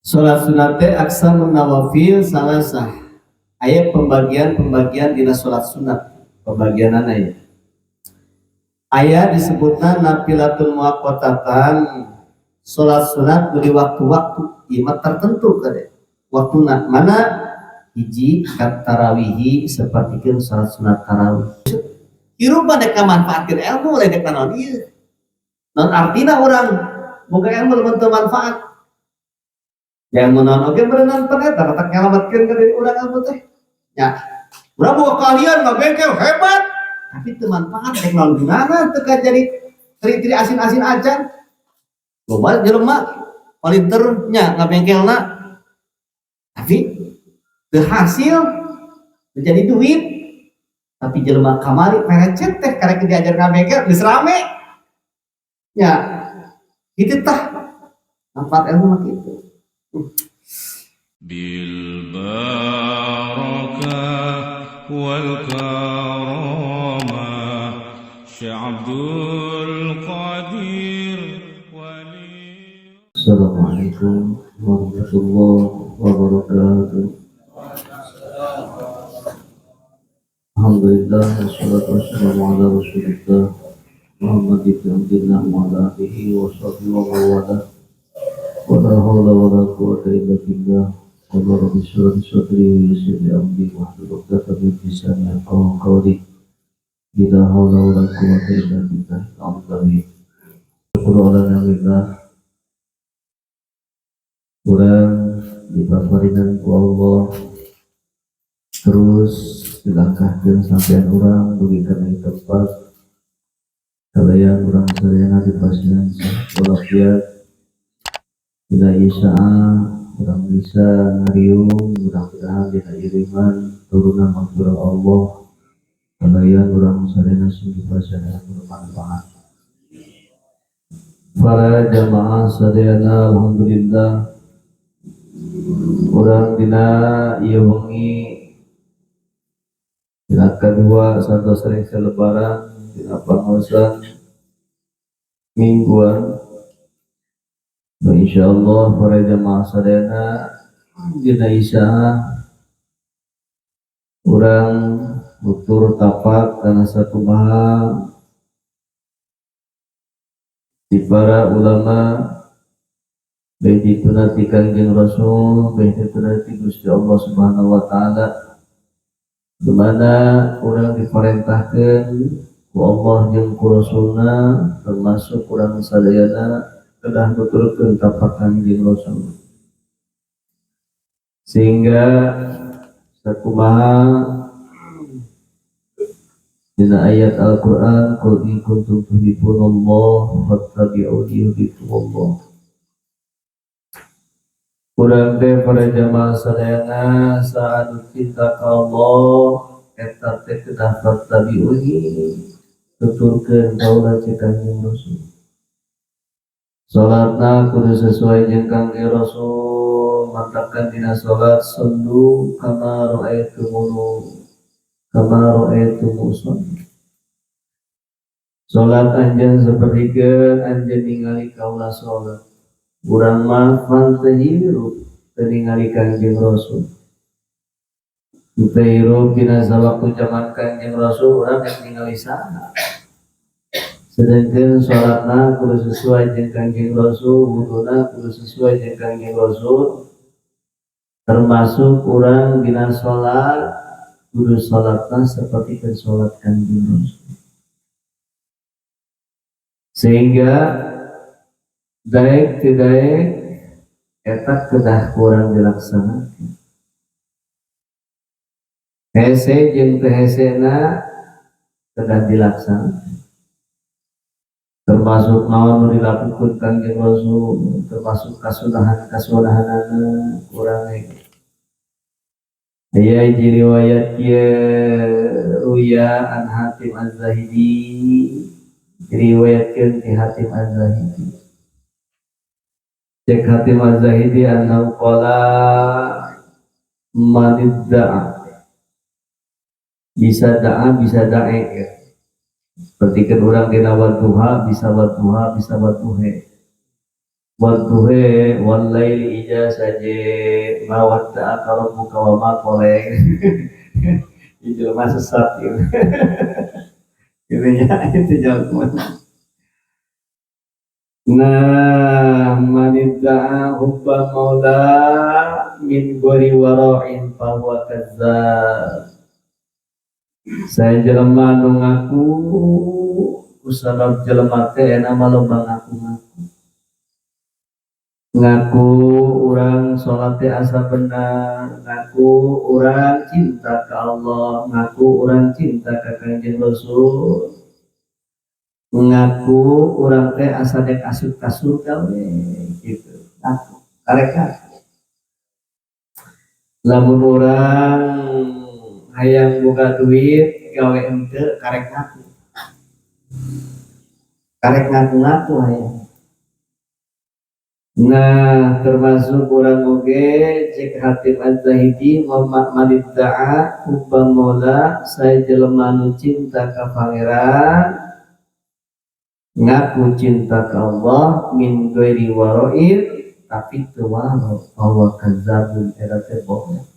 Salat sunat teh aqsamun nawafil salasah. Aya pembagian-pembagian dina salat sunat, pembagianana ya. Aya disebutna nafilatun muaqqatatan, salat sunat di waktu-waktu ieu mah tertentu kade. Waktuna mana? Hiji kat tarawihi, sapertikeun salat sunat tarawih. Hirup mah dek ngamanfaatkeun ilmu, lain dek naon ieu. Naon artina urang boga ilmu lamun teu manfaat? Yang naon oge berenang pan eta matak nyalametkeun ka diri urang ilmu teh. Ya, urang boga keahlian ngabengkel hebat, tapi teu manfaat dek naon gunana, teu ka jadi teri-teri asin-asin acan. Loba jelema palinter nya ngabengkelna, tapi teu hasil menjadi duit. Tapi jelema kamari perecet teh karek diajar ngabengkel geus rame. Ya, itu tah manfaat ilmu mah kitu. بالبركة والكرامة شيخ عبد القادر ولي. Assalamualaikum warahmatullahi wabarakatuh. Alhamdulillah wassalatu wassalamu ala Rasulillah Muhammad ibn Abdillah wa ala alihi wa sahbihi wa man wala. Wa la hawla wa la quwwata illa billah. Wa rabbi shrah li sadri wa yassir li amri wahlul 'uqdatam min lisani yafqahu qawli. La hawla wa la quwwata illa billah. Alhamdulillah. Syukur ala ni'amillah. Urang dipaparinan ku Allah terus dilangkahkeun sampean urang dugi kana tempat kalayan urang sadayana dipasihan sehat walafiat. Dina ieu saat urang bisa ngariung, mudah-mudahan dina iringan turunan magfirah Allah kalayan urang sadayana sing dipasihan bermanfaat. Para jamaah sadayana, alhamdulillah urang dina ieu wengi, dina kadua santos rengse lebaran, dina pangaosan mingguan. Nah, insyaallah para jamaah sadayana dina isya urang nutur tapak kana sakumaha di para ulama, baik dituna ti Kangjeng Rasul, baik dituna ti Gusti Allah Subhanahu wa taala, di mana urang diperintahkeun ku Allah jeung ku Rasulna, termasuk urang sadayana kedah nuturkeun tapak Kangjeng Rasul, sehingga sakumaha dina ayat Al-Qur'an, qul in kuntum tuhibbunallah fattabi'uni yuhibbukumullah. Urang teh para jamaah sadayana saat cinta ka Allah eta teh kedah fattabi'uni, tuturkeun kaula cek Kangjeng Rasul. Salatna kudu sesuai jeung Kangjeng Rasul, mantakan dina salat shallu kama ra'aitumuni kama ra'aitumu usolli. Salat anjeun sapertikeun anjeun ningali kaula salat. Urang mah pan teu hirup teu ningali Kangjeng Rasul. Teu hirup dina sawaktu zaman Kangjeng Rasul, urang rek ningali saha? Sedangkan salatna kudu sesuai jeung Kangjeng Rasul, wuduna kudu sesuai jeung Kangjeng Rasul. Termasuk urang dina salat kudu salatna sapertikeun salat Kangjeng Rasul. Sehingga daek teu daek eta kedah kurang dilaksanakeun. Hese jeung teu hesena kedah dilaksanakeun. Termasuk naon nu dilakukeun Kangjeng Rasul, termasuk kasunahan-kasunahanana kurang. Aya hiji riwayat ieu, ruya an Hatim Az-Zahidi, diriwayatkeun ti Hatim Az-Zahidi. Cek Hatim Az-Zahidi, annahu qala manidda'a, bisa da'a bisa da'e ya. Seperti kan urang dina wadduha bisa wadduha bisa wadduhe. Wadduha wal laili idza saja ma wadda'aka rabbuka wa ma qala. Jelema sesat gitu. Gitu nya, itu jawaban. Nah, manidda'a hubba maula min ghairi wara'in fahuwa kazzab. Saya jelema nu ngaku kusabab jelema teh enak mah loba ngaku-ngaku. Ngaku urang sholat teh asa benar, ngaku urang cinta ke Allah, ngaku urang cinta ke Kanjeng Rasul, ngaku urang teh asa dek asup ka surga we gitu. Ngaku karek ngaku. Lamun urang hayang boga duit gawe henteu karek ngaku. Karek ngaku-ngaku hayang. Nah, termasuk urang oge cek Hatim Az-Zahidi manidda'a hubba maula, saya jelema nu cinta ka pangeran, ngaku cinta ka Allah min ghairi wara'in tapi teu waro bahwa kadzabun, eta teh bohong.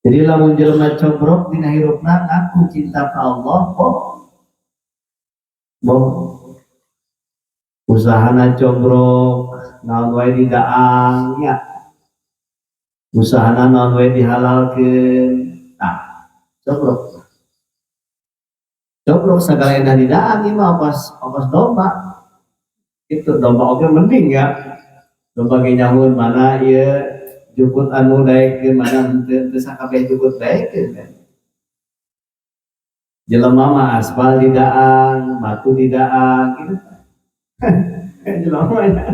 Jadi lamun jelema cobrok dina hirupna ngaku cinta ka Allah, bohong. Bohong. Usahana cobrok, naon wae didaang nya. Usahana naon wae dihalalkeun. Nah, cobrok. Cobrok sagala endah didaang ieu mah pas pas domba. Itu domba oge mending ya. Domba ge nyamun mana ieu jukut anu daekeun, mana henteu, teu sakabeh jukut daekeun kan. Jelema mah aspal didaang, batu didaang gitu. Jelema nya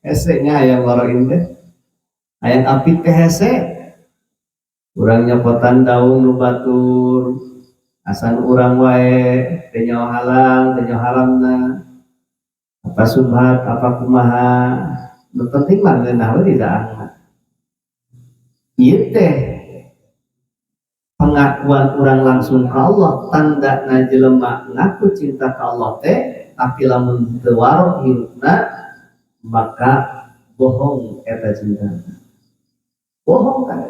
hese nya hayang waroin teh. Hayang apik teh hese. Urang nyokotan daun nu batur, asan urang wae teu nyaho halal, teu nyaho haramna. Apa subhat, apa kumaha, nu penting mah ngeunah we didaang. Ieu teh pengakuan urang langsung ke Allah, tanda na jelema ngaku cinta ke Allah teh, tapi lamun teu waro hirupna maka bohong eta cinta. Bohong kan.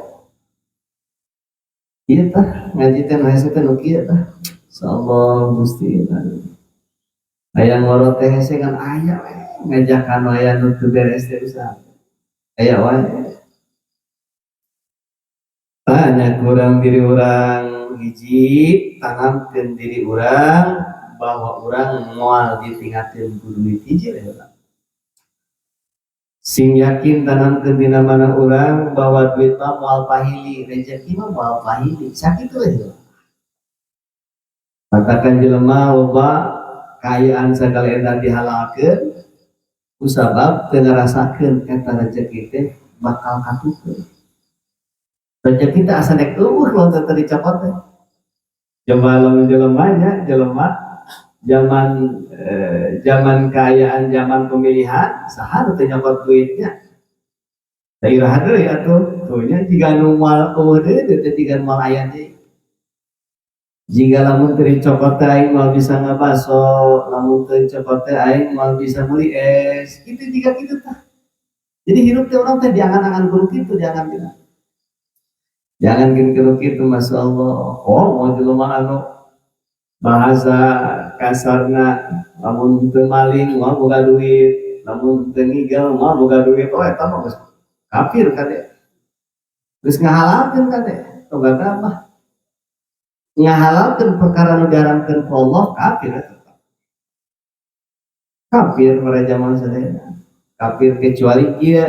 Ieu tah ngaji teh nu hese teh nu kieu tah. Insyaallah Gusti. Hayang waro teh hese kan aya we ngajakan aya nu teu beres teh usaha. Aya wae. Tanya kurang diri urang hiji, tanamkeun diri urang bahwa urang moal ditinggalkeun ku duit hiji we urang. Sing yakin tanamkeun dina mana urang bahwa duit mah moal pahili, rezeki mah moal pahili, sakitu we. Katakan jelema loba kaayaan sagala endah dihalalkeun kusabab teu ngarasakeun eta rezeki teh bakal katukeun. Rezeki teh asa dek eueuh lamun teu dicopot teh. Coba lamun jelema nya, jelema zaman kaayaan zaman pemilihan saha nu teu nyokot duitnya. Da iraha deui atuh, tuh nya jiga nu moal eueuh deui teh jiga moal aya deui. Jika lamun teu dicokot teh aing moal bisa ngabaso, lamun teu dicokot teh aing moal bisa meuli es, kitu jiga kitu tah. Jadi hirup teh urang teh diangan-angan kudu kitu, diangan kitu. Jangan kudu kitu, Masya Allah. Oh, mau jelema anu bahasa kasarna lamun teu maling moal boga duit, lamun teu ngigel moal boga duit. Oh, eta mah geus kafir kade. Geus ngahalalkeun kade, tong mah. Ngahalalkeun perkara nu diharamkeun ku Allah kafir eta. Kafir pada zaman sadayana. Kafir kecuali ieu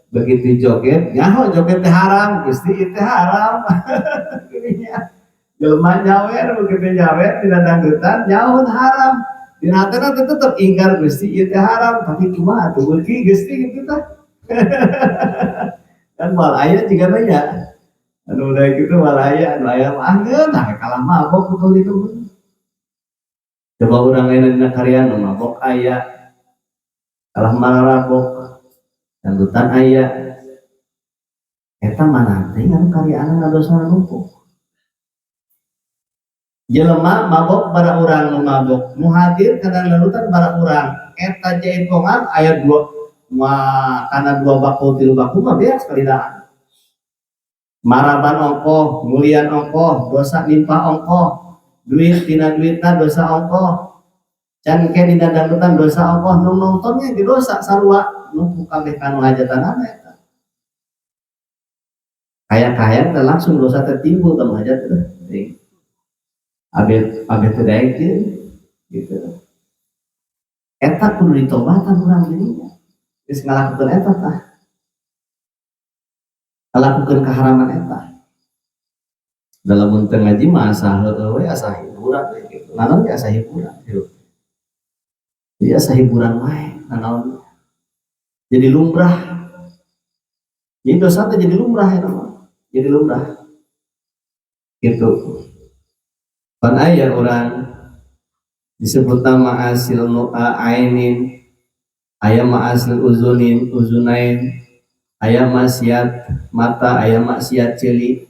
begitu joget, nyaho joget teh haram, Gusti ieu teh haram. Jelema nyawer begitu nyawer dina dangdutan nyaho haram. Dina hatena teh tetep ingkar Gusti ieu teh haram, tapi kumaha atuh beuki Gusti kitu tah. Kan moal aya jiga nya. Anu udah gitu moal aya, anu aya mah ngeunah kalah mabok betul itu. Coba urang lain dina karya nu mabok aya, kalah mararabok, dangdutan aya. Eta mana teh anu karyaan dosana numpuk. Jelema mabok bara urang nu mabok, nu hadir kana dangdutan bara urang. Eta jaipongan aya dua mah kana dua bakul tilu bakul mah beak sekali dahar. Maraban ongkoh, mulian ongkoh, dosa nimpa ongkoh, duit tina duitna dosa ongkoh, can ke dina dangdutan dosa ongkoh, nu nontonnya di dosa sarua numpuk kabeh kanu hajatanana eta. Kaya-kaya teh langsung dosa teh timbul teu hajat teh. Abet abet teh daekeun gitu. Eta kudu ditobatan urang dirinya. Geus ngalakukeun eta tah. Ngalakukeun keharaman eta. Dalam mun teu ngaji mah asa heueuh we, asa hiburan we gitu. Nanaon ge asa hiburan hirup. Jadi asa hiburan wae nanaon. Jadi lumrah. Jadi dosa teh jadi lumrah eta mah. Jadi lumrah. Gitu. Pan aya urang disebut nama asil ainin, aya ma'asil uzunin, uzunain, aya maksiat mata, aya maksiat ceuli.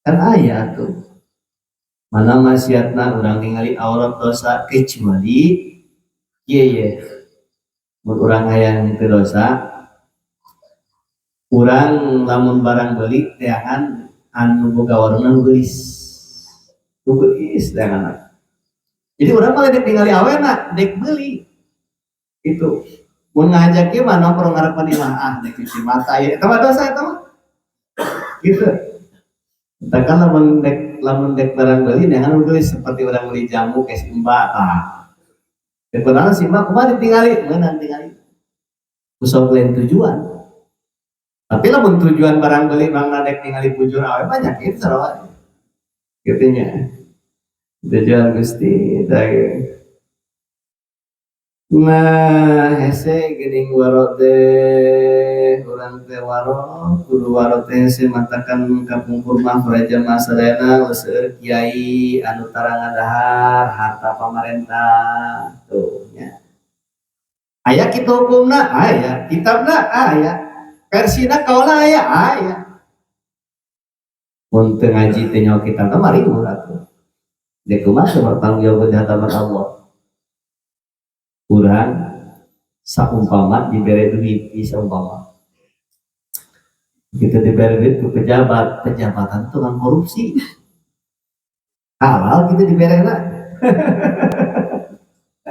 Kan aya tuh. Mana maksiatna urang ningali aurat dosa kecuali ieu ye. Mun urang hayang teu dosa, urang lamun barang beuli teangan anu boga warna nu geulis. Nu geulis teangan. Jadi urang mah dek ningali awena, dek beuli. Gitu. Mun ngajak ieu mah nongkrong ngarepan imah, ah dek cuci mata ieu. Eta mah dosa eta mah. Gitu. Tekan lamun dek barang beli jangan geulis seperti orang beli jamu ke si mbak tah. Dek barang si mbak kumaha ditingali? Meunang tingali. Kusok lain tujuan. Tapi lamun tujuan barang beli mangna dek ningali bujur awe banyak itu sarua. Gitu nya. Tujuan Gusti tah. Nah, hese geuning waro teh urang teh waro kudu waro teh hese matakan kapungkur mah para jamaah sadayana seueur kiai anu tara ngadahar harta pamarentah tuh nya. Aya kitu hukumna? Aya. Kitabna? Aya. Versina kaola aya? Aya. Mun teu ngaji teh nyaho kitabna mah riweuh atuh. Dek kumaha bertanggung jawab di hadapan Allah. Urang saumpama dibere duit, bisa umpama kita diberi duit ke pejabat, pejabatan tukang korupsi, halal kita dibere lah.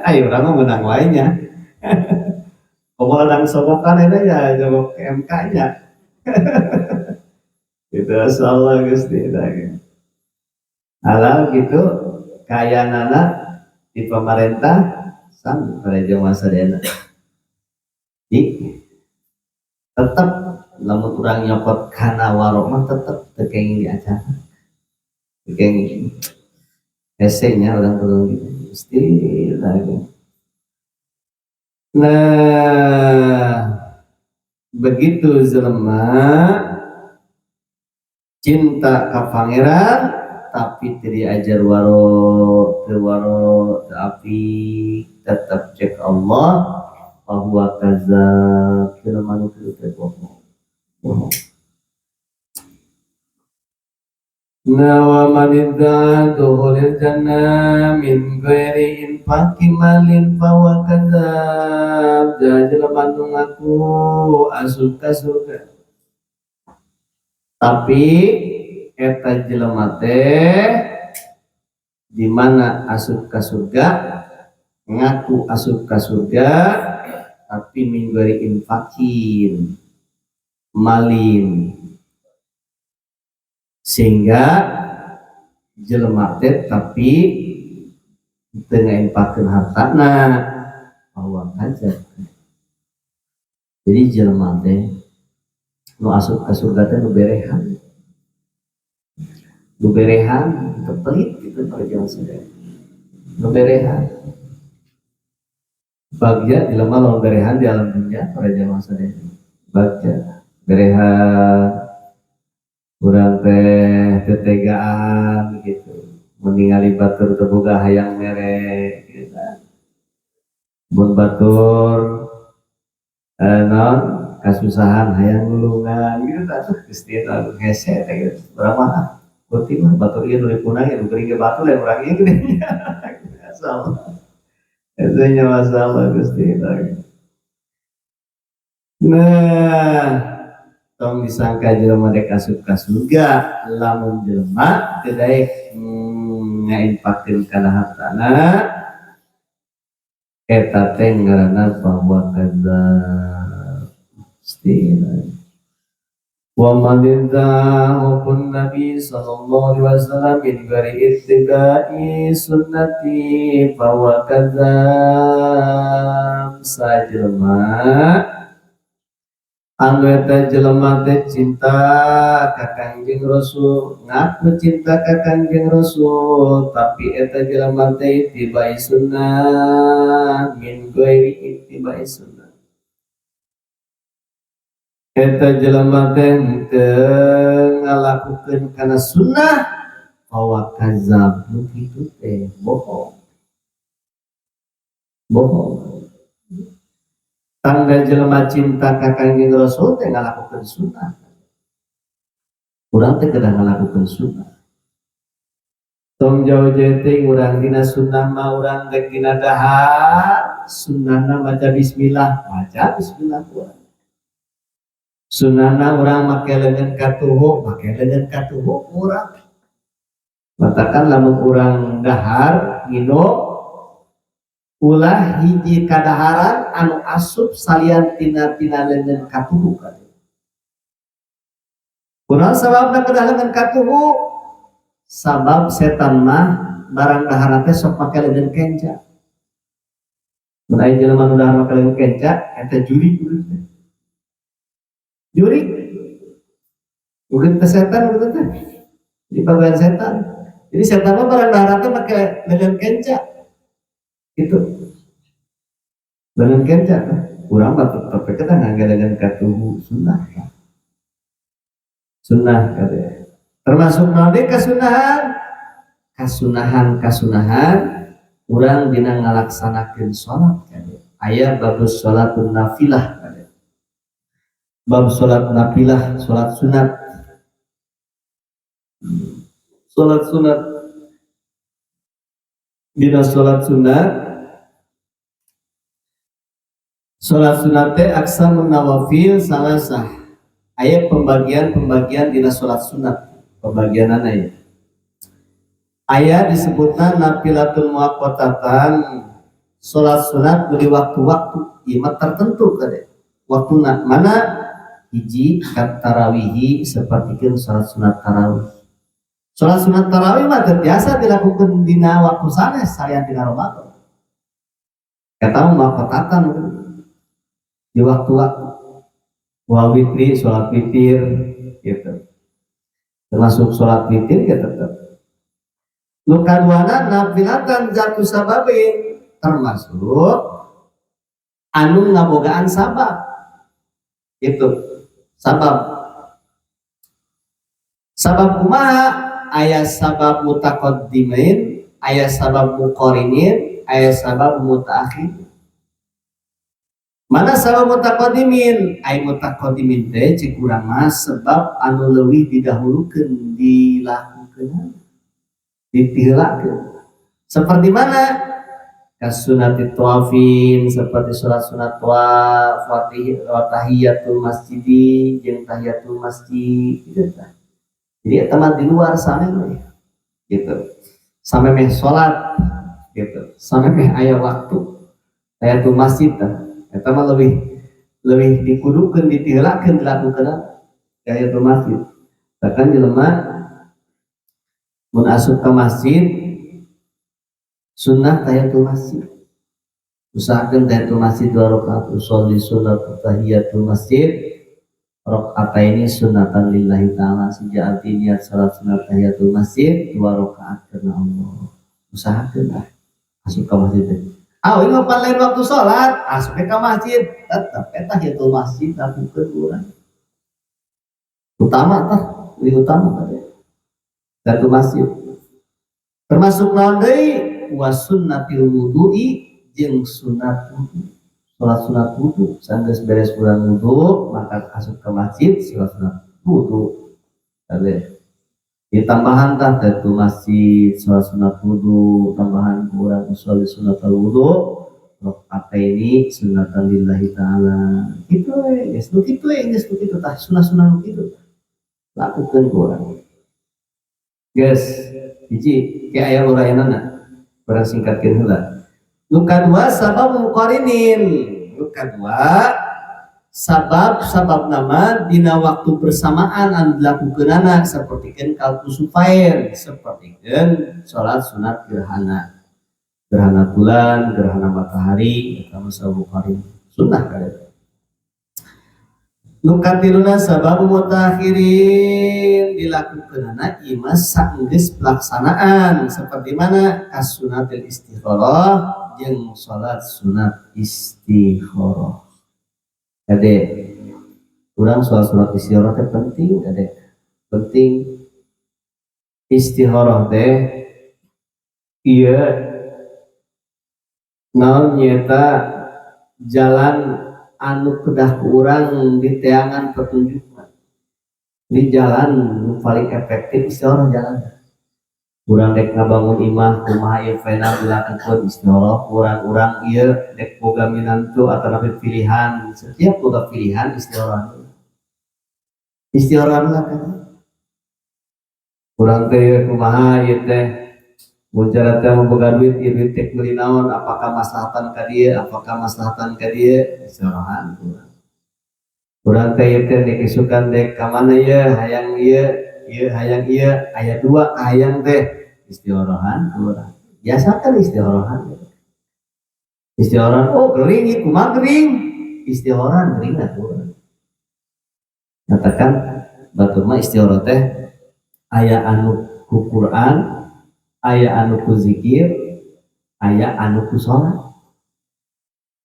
Ayo urang mah menang lainnya. Komo ladang sogokan eta ya, jawab ke MK nya. Gitu salah Gusti. Halal gitu kayanana di pemerintah sami pada jamaah sadayana. Jadi tetep lamun urang nyokot kana waro mah tetep teu kenging diacara. Teu kenging. Hese nya urang kudu gitu. Gusti lagi. Nah, begitu jelema cinta ka pangeran tapi teu diajar waro, teu waro, teu apik, tetep cek Allah bahwa kazab, jelema nu kieu teh bohong. Bohong. Nah, wa man idda'a dukhulil jannah min ghairi infaqi malin fa huwa kadzab. Jelema nu ngaku asup ka surga tapi eta jelema teh di mana asup ka surga, ngaku asup ka surga tapi min ghairi infaqin malin, sehingga jelema teh tapi teu ngainfakeun hartana bahwa kadzab. Jadi jelema teh nu asup ka surga teh nu berehan, nu berehan teu pelit gitu para jamaah sadaya. Nu berehan bagja jelema lamun berehan di alam dunia para jamaah sadaya, bagja berehan. Urang teh tetegaan gitu, meninggali batur teu boga hayang mere gitu. Mun batur naon kasusahan hayang nulungan gitu atuh Gusti anu hese teh gitu. Urang mah peuting mah batur ieu nu dipunang nu geuring ge batur lain urang ieu geuning. Asal. Itu nya masalah, Gusti. Nah, tong disangka jelema dek asup ka surga lamun jelema teu daek ngainfakeun kana hartana, eta teh ngaranna bahwa kadzab. Gusti. Wa man hubbun Nabi sallallahu alaihi wasallam min ghairi ittiba'i sunnati fa huwa kadzab. Sajelema anu eta jelema teh cinta ka Kangjeng Rasul, ngaku cinta ka Kangjeng Rasul, tapi eta jelema teh ittiba'i sunnah, min ghairi ittiba'i sunnah, eta jelema teh teu ngalakukeun kana sunnah, bahwa kazab, nu kitu teh bohong, bohong. Tangga jelema cinta ka Kangjeng Rasul teh ngalakukeun sunnah. Urang teh kedah ngalakukeun sunnah. Tong jauh-jauh teh, urang dina sunnah mah, urang dek dina dahar, sunnahna maca bismillah, maca bismillah urang. Sunnahna urang make leungeun katuhu, make leungeun katuhu urang. Matakan lamun urang dahar nginum, ulah hiji kadaharan anu asup salian tina tina leungeun katuhu katuhu. Kunaon sababna kedah leungeun katuhu? Sabab setan mah barang dahar teh sok make leungeun kenca. Mun aya jelema nu dahar make leungeun kenca, eta jurig teh. Jurig. Mungkin teh setan gitu teh. Di bagian setan. Jadi setan mah barang dahar teh make leungeun kenca. Itu. Leungeun kenca teh. Urang mah tetep kita ngangge leungeun katuhu, sunnah. Sunnah katanya. Termasuk naon deui kasunahan? Kasunahan, kasunahan urang dina ngalaksanakeun salat kade. Aya babus salatun nafilah kade. Bab salat nafilah, salat sunat. Salat sunat. Dina salat sunat, salat sunat teh aqsamun nawafil salasah. Aya pembagian-pembagian dina salat sunat, pembagianana ya. Aya disebutna nafilatun muaqqatatan, salat sunat di waktu-waktu ieu mah tertentu kade. Waktuna mana? Hiji, kat tarawihi, sapertikeun salat sunat tarawih. Salat sunat tarawih mah teu biasa dilakukan dina waktu sanes salian tina Ramadan. Eta mah muaqqatatan di waktu-waktu. Wal witri, salat witir gitu. Termasuk salat witir ya tetap. Nu kaduana nafilatan zatu sababin, termasuk anu ngabogaan sabab. Itu sabab. Sabab kumaha? Aya sabab mutaqaddimin, aya sabab muqarinin, aya sabab mutaakhirin. Mana sabab mutaqaddimin? Ai mutaqaddimin teh cek urang mah sebab anu leuwih didahulukeun dilakukeun, ditiheulakeun. Seperti mana? Kasunati tawafin, seperti sholat sunat tawaf, wa tahiyatul masjidi, jeung tahiyatul masjid gitu tah. Jadi eta mah di luar samemeh gitu. Samemeh salat gitu. Samemeh aya waktu tahiyatul masjid tah. Eta mah lebih lebih dikudukeun, ditiheulakeun dilakukeun tahiyatul masjid. Bahkan jelema mun asup ka masjid sunnah tahiyatul masjid. Usahakeun tahiyatul masjid 2 rakaat, usolli sunnat tahiyatul masjid rakaataini sunnatan lillahi ta'ala, sejak arti niat salat sunat tahiyatul masjid 2 rakaat karena Allah. Usahakeun lah asup ka masjid teh. Ah, ini mah lain waktu salat, asup ka masjid tetep eta tahiyatul masjid lakukeun urang. Utama tah, lebih utama teh. Tahiyatul masjid. Termasuk naon deui? Wa sunnatil wudu'i, jeung sunat wudu. Salat sunat wudu, sanggeus beres urang wudu, maka asup ke masjid salat sunat wudu. Kabeh. Ditambahan tah tahiyatul masjid, salat sunat wudu, tambahan ku urang usolli sunnatul wudu. Rakaataini sunatan lillahi ta'ala. Kitu we, geus nu kitu we, geus nu kitu tah, sunah-sunah nu kitu. Lakukeun ku urang. Geus, hiji ke aya urayanana. Urang singkatkeun heula. Nu kadua sabab muqarinin. Nu kadua sabab sabab nama dina waktu bersamaan anu dilakukeunana sapertikeun kal kusufain, sapertikeun salat sunat gerhana. Gerhana bulan, gerhana matahari, eta mah sabab muqarin. Sunnah kali. Nu katiluna sabab mutakhirin dilakukeunana ieu mah saenggeus pelaksanaan seperti mana kasunatil istikharah jeung salat sunat istikharah. Kade urang salat sunat istikharah teh penting kade. Penting istikharah teh ieu naon nyaeta jalan anu kedah ku urang diteangan petunjukna. Di jalan nu paling efektif istikharah jalan. Urang dek ngabangun imah kumaha ieu final dilakukeun istikharah, urang-urang ieu dek boga minantu atanapi pilihan, setiap boga pilihan istikharah. Istikharah lah kan. Urang teh kumaha ieu teh mun cara teh boga duit ieu duit teh meuli naon, apakah maslahatan ka dieu, apakah maslahatan ka dieu, istikharahan urang. Urang teh ieu teh dek isukan dek ka mana ieu, hayang ieu, ieu hayang ieu, aya dua kahayang teh istikharahan urang. Biasakan istikharahan. Istikharahan, oh gering ieu kumaha gering? Istikharahan gering atuh urang. Katakan batur mah istikharah teh aya anu ku Quran, aya anu ku zikir, aya anu ku salat.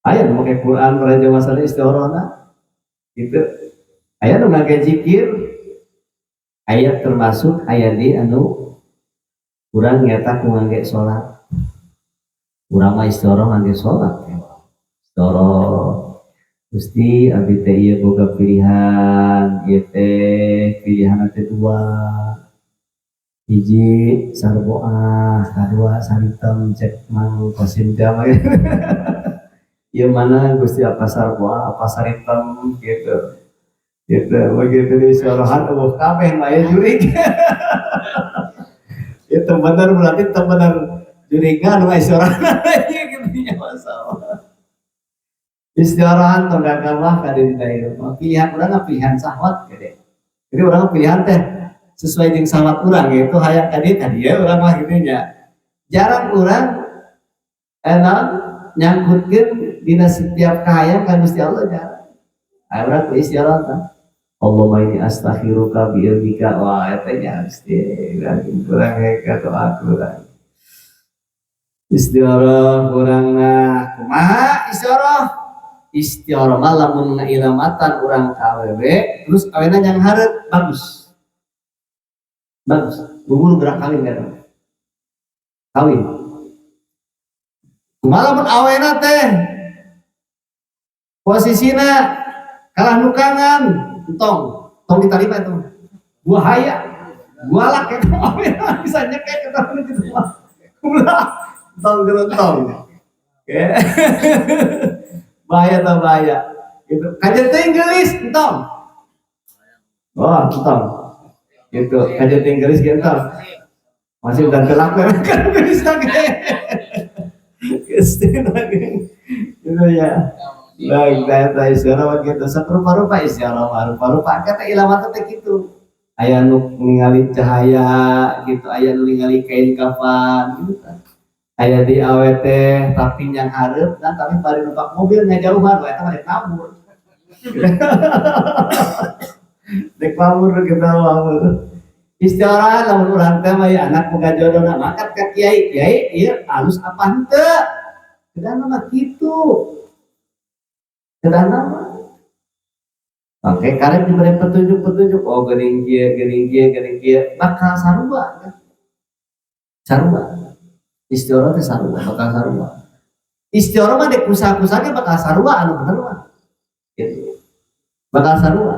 Aya nu make Quran meraja masalah istikharahna gitu. Aya nu ngake zikir, aya termasuk aya di anu urang nyata ku ngangge salat. Urang mah istikharah ngangge salat. Istikharah Gusti abdi teh ieu boga pilihan, ieu teh pilihan teh dua. Hiji sarboah, kadua saritem cek Mang Kosim teh mah. Ieu mana Gusti apa sarboah apa saritem gitu. Gitu begitu di sorohan eueuh kabeh mah aya jurig. Itu bener berarti teu bener jurigan mah isorohan gitu nya masalah. Istikharahan tong gagal mah ka dina ieu mah pilihan urang mah pilihan syahwat gede. Jadi urang pilihan teh sesuai jeung syahwat urang gitu hayang ka dieu ka dieu urang mah kitu nya. Jarang urang naon nyangkutkeun dina setiap kahayang ka Gusti Allah jarang. Aya urang ku istikharah tah. Allahumma inni astakhiruka bi ilmika wa eta nya Gusti kurang ka doa kurang. Istikharah urangna kumaha istikharah? Istikharah mah lamun ngailamatan urang ka awewe terus awena nyang hareup bagus. Bagus, bubur gerak kawin kan. Kawin. Kumaha lamun awena teh posisina kalah nukangan entong, tong ditarima itu. Buahaya, gualak eta awena bisa nyekek eta gitu mah. Ulah, entong gerontong. Oke. Bahaya atau bahaya. Gitu. Kajeun teh geulis entong. Wah, entong. Gitu, kajeun teh geulis ge entong. Masih udah telak kan geulis lagi. Gitu ya. Baik, saya istikharah gitu. Sarupa-rupa istikharah, rupa-rupa kata ilamat teh kitu. Aya nu ningali cahaya gitu, aya nu ningali kain kafan gitu kan. Aya di awe teh tapi yang hareup dan tapi bari numpak mobil ngajauhan we eta mah dek mabur. Dek mabur gitu mabur. Istikharah lamun urang teh mah ya anak boga jodona mangkat ka kiai, kiai ieu alus apa henteu? Kedahna mah kitu. Kedahna mah. Oke, karek diberi petunjuk-petunjuk, oh geuning kieu, geuning kieu, geuning kieu, bakal sarua kan. Sarua. Istikharah teh sarua, bakal sarua. Istikharah mah dek kusaha-kusaha ge bakal sarua anu bener mah. Gitu. Bakal sarua.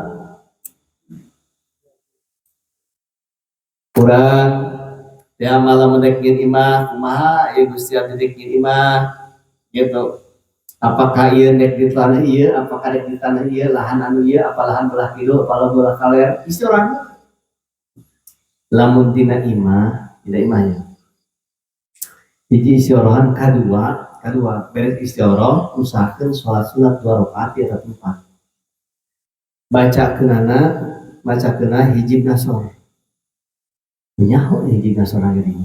Kurang ya malam dek nyeun imah kumaha ieu Gusti abdi dek nyeun imah gitu. Apakah ieu dek di tanah ieu, apakah dek di tanah ieu, lahan anu ieu, apa lahan belah kidul, apa lahan belah kaler, istigharah. Lamun tina imah, tina imahnya. Hiji istighorohan, kadua, kadua beres istigharah, usahakeun sholat sunat dua rakaat di atas tempat. Baca kenana, baca kena hijib nasor. Nyaho hijib nasor gini.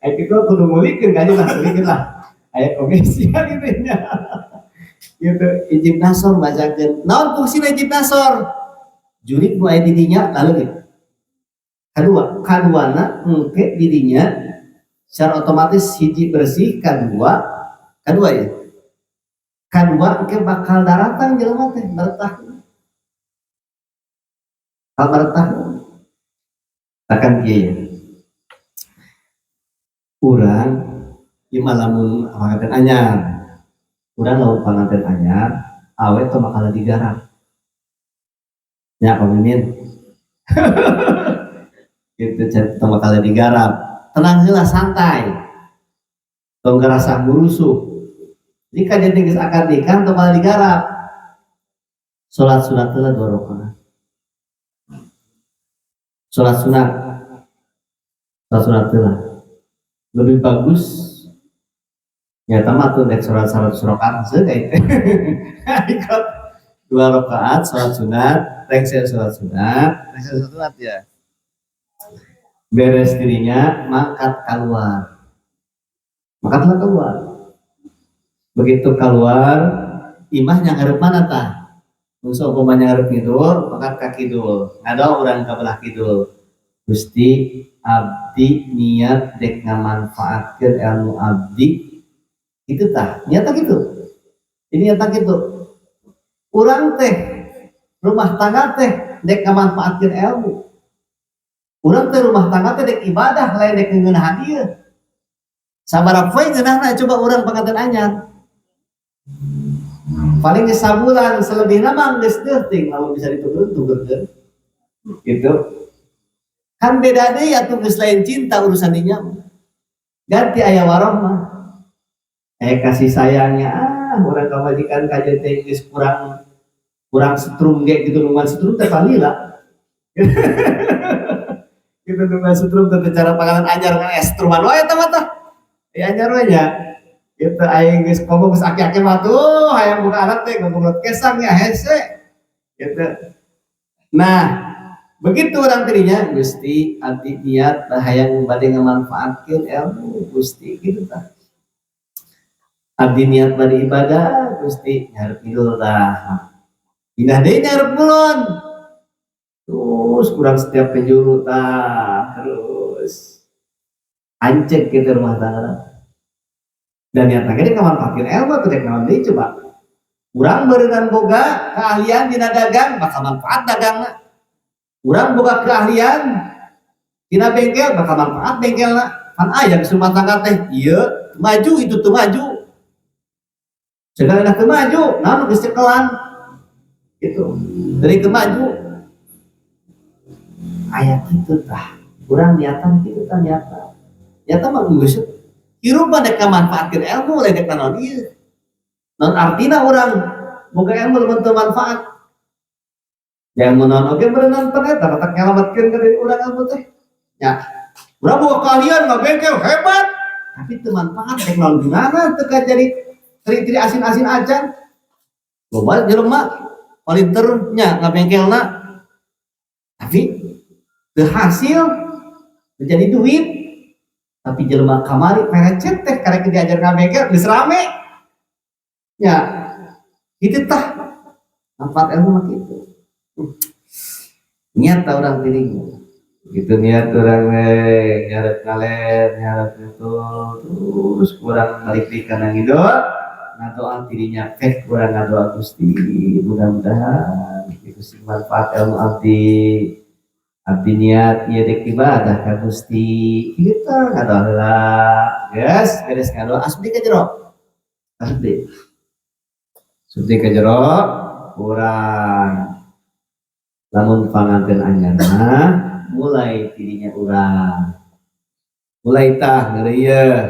Aya kitu kudu ngulikeun kan lah, ngulikeun lah. Aya komisi gitu nya. Gitu, ijib nasor bacakeun. Naon fungsina ijib nasor? Jurig nu aya di dinya lalu gitu. Kadua, kaduana engke didinya secara otomatis hiji bersih, kadua, kadua ya. Kadua engke bakal daratang jelema teh meretah. Bakal meretah. Akan kieu ya. Urang ieu mah lamun panganten anyar. Urang lamun panganten anyar, awe teh bakal digarap. Ya, Pak Mimin. Gitu tong bakal digarap. Tenang heula, santai. Tong ngerasa ngurusuh. Jika jadi geus akad nikah tong bakal digarap. Salat sunat heula dua rakaat. Salat sunat. Salat sunat heula. Lebih bagus ya mah tuh dek salat 100 rakaat seueur itu. Ikut dua rakaat salat sunat, rengse salat sunat, rengse salat sunat ya. Beres dirinya mangkat keluar. Mangkatlah keluar. Begitu keluar, imah ngarep mana tah? Mun saumpama ngarep kidul, mangkat ka kidul. Ngadoa urang ka belah kidul. Gusti, abdi niat dek ngamanfaatkeun ilmu abdi. Itu tah, niatna gitu. Ini niatna gitu. Urang teh rumah tangga teh dek ngamanfaatkeun ilmu. Urang teh rumah tangga teh dek ibadah, lain dek ngeunahan ieu. Sabaraha poe ngeunahna coba urang panganten anyar? Paling geus sabulan selebihna mah geus teuting lamun bisa ditukeun tukeurkeun. Gitu. Kan beda deui atuh, geus lain cinta urusan dinya. Ganti aya warohmah. Eh, kasih sayangnya, ah, urang pamajikan kajeun teh geus kurang kurang setrum ge gitu, nungguan setrum teh palila. Gitu nungguan setrum teh cara panganan anyar kan setruman wae eta mah tah. Ya anyar we nya. Gitu aing geus komo geus aki-aki mah tuh hayang buka anak teh ngobrol kesang ya hese. Gitu. Nah, begitu orang tadinya, Gusti, abdi niat hayang bade ngamanfaatkeun ilmu Gusti, gitu tah. Abdi niat bade ibadah Gusti, ngarep kidul tah. Pindah deui ngarep kulon. Terus kurang setiap penjuru tah, terus ancek gitu rumah tangga. Dan niat lagi dia ngamanfaatkeun ilmu tuh dek naon deui coba. Urang beureunan boga keahlian dina dagang, bakal manfaat dagangna. Urang boga keahlian dina bengkel, bakal manfaat bengkelna. Pan aya geus rumah tangga teh ieu maju, itu tuh maju. Segala teu maju, naon geus cekelan. Gitu. Dari teu maju. Aya kitu tah. Urang niatan kitu tah niatan. Niatan mah geus hirup mah dek ngamanfaatkeun ilmu, lain dek naon ieu. Naon artina urang boga ilmu lamun teu manfaat? Yang mau naon oge berenang pan eta matak nyalametkeun ka diri urang ilmu teh. Ya, urang boga keahlian ngabengkel hebat, tapi teu manfaat dek naon gunana, teu jadi teri-teri asin-asin acan. Loba jelema palinter nya ngabengkelna, tapi teu hasil menjadi duit, tapi jelema kamari perecet teh karek diajar ngabengkel geus rame ya. Itu tah manfaat ilmu mah kitu. Niat urang dirinya gitu, niat urang we ngarep ngaler, ngarep itu, terus kurang balik di kana ngidol, ngadoa dirinya pek kurang ngadoa, Gusti, mudah-mudahan itu sing manfaat ilmu abdi, abdi niat ieu dek ibadah ka Gusti. Kita ngadoa heula, geus beres ngadoa, asup deui ka jero, asup deui, asup deui ka jero. Urang lamun panganten anyar mah mulai dirinya urang mulai tah ngeureuyeuh.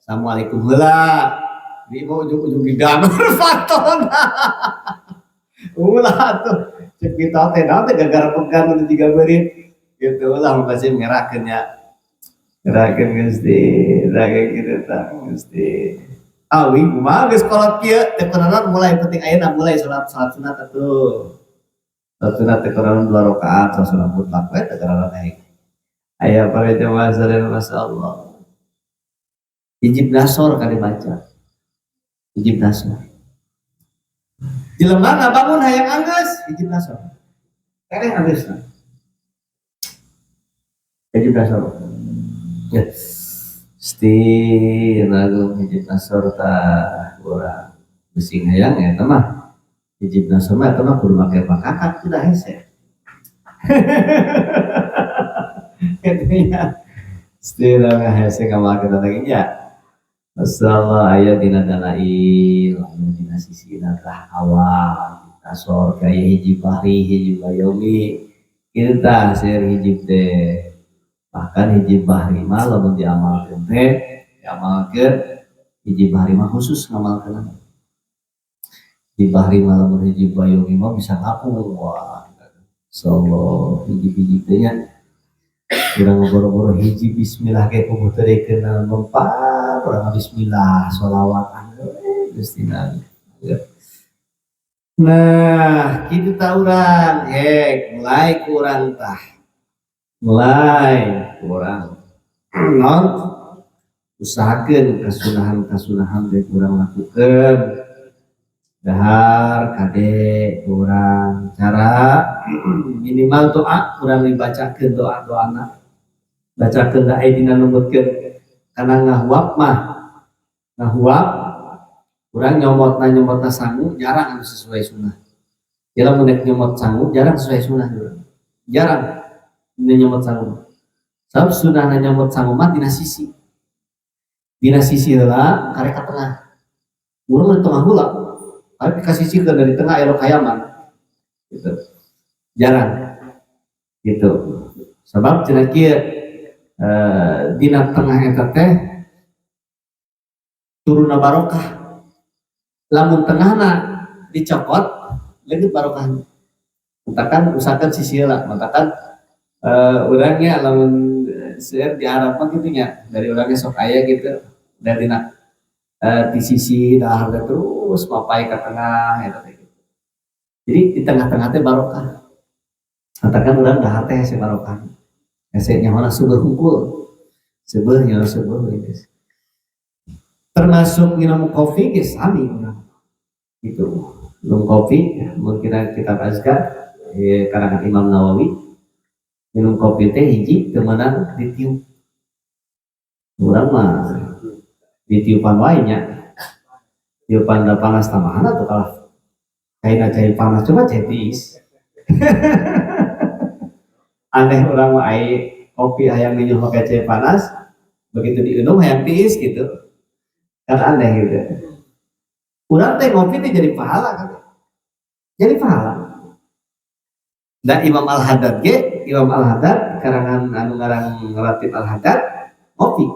Assalamualaikum heula. Di mau ujung-ujung di patona. Ulah tuh cek kita teh naon teh gara-gara pegang nu jiga beurit gitu, ulah pasti ngerakeun nya. Ngerakeun Gusti, ngerakeun kitu tah Gusti. Awi kumaha geus kolot kieu teh kunaon, mulai penting ayeuna mulai salat, salat sunat atuh. Salat sunat teh kunaon, dua rakaat, salat sunat mutlak we teh kunaon naik. Aya para jamaah sadaya, masyaallah. Hijib nasor kali baca. Hijib nasor. Jelema ngabangun hayang anggeus, hijib nasor. Keneh anggeusna. Hijib nasor. Ya. Gusti lagu hijib nasor tah urang bising hayang eta mah. Hijib nasor mah eta mah kudu make pakakat udah hese. Gitu ya. Gusti hese ngamalkeun lagi nya. Masalah aya dina dalail, aya dina sisina tah awal nasor kaya hiji bahri, hiji bayomi kitu tah seueur hijib teh. Bahkan hiji bahri mah lamun diamalkeun teh, diamalkeun hiji bahri mah khusus ngamalkeun. Hiji bahri mah lamun hiji bayomi mah bisa ngapung, wah. Insyaallah hiji-hiji teh nya. Urang boro-boro hiji bismillah ge kudu teu dikeunal mempan, urang bismillah sholawat Gusti. Nah, kitu tah urang, hek mulai kurang tah. Mulai kurang. Non usahakeun kasunahan-kasunahan teh kurang lakukeun. Dahar kade kurang cara minimal doa kurang dibacakeun, doa-doana. Bacakeun da dina numutkeun kana ngahuap mah. Ngahuap urang nyomotna, nyomotna sangu jarang anu sesuai sunnah. Ya lamun rek nyomot sangu jarang sesuai sunnah urang. Jarang dina nyomot sangu. Sabab sunnahna nyomot sangu mah dina sisi. Dina sisi heula karek ka tengah. Urang di tengah heula. Tapi ka sisi ke dari tengah elok hayaman. Gitu. Jarang. Gitu. Sebab cenah kieu, dina tengah eta teh turunna barokah. Lamun tengahna dicokot leungit barokahna. Matakan usahakan sisi heula, matakan urangnya lamun seueur di Arab mah kitu nya, dari urangnya sok aya gitu dari dina di sisi dahar teh terus mapai ka tengah eta teh gitu. Jadi di tengah-tengah teh barokah. Matakan urang dahar teh hese barokah. Hese nyahoana seueur hungkul. Seueur nyaho seueur geus. Termasuk minum kopi geus sami urang. Gitu. Minum kopi mun kita kitab Azkar karangan Imam Nawawi, minum kopi teh hiji teu meunang ditiup. Urang mah ditiupan wae nya. Tiupan da panas tambahan atuh kalah. Kaina cai panas coba cai tiis. Aneh urang mah ai kopi hayang minum pakai cai panas, begitu diinum hayang tiis gitu. Kan aneh gitu. Urang teh ngopi teh jadi pahala kan. Jadi pahala. Dan Imam Al-Haddad ge, Imam Al-Haddad karangan anu ngarang Ratib Al-Haddad ngopi.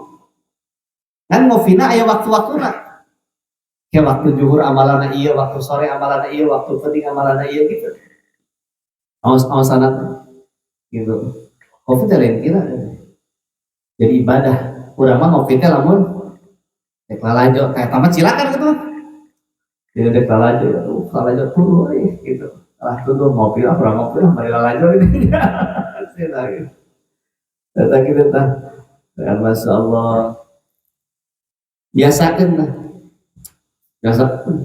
Kan ngopina aya waktu-waktuna. Kayak waktu zuhur amalana ieu, waktu sore amalana ieu, waktu penting amalana ieu gitu. Awas-awasan gitu. Kopi teh lain kira. Jadi ibadah. Urang mah ngopi teh lamun rek lalajo kayak tamat silakan gitu. Jadi rek lalajo, aduh lalajo tuh gitu. Ah tuh ngopi lah, kurang ngopi lah, mari lalajo ini. Silakan. Datang gitu tah. Ya, Masya Allah. Biasakan lah. Biasakan.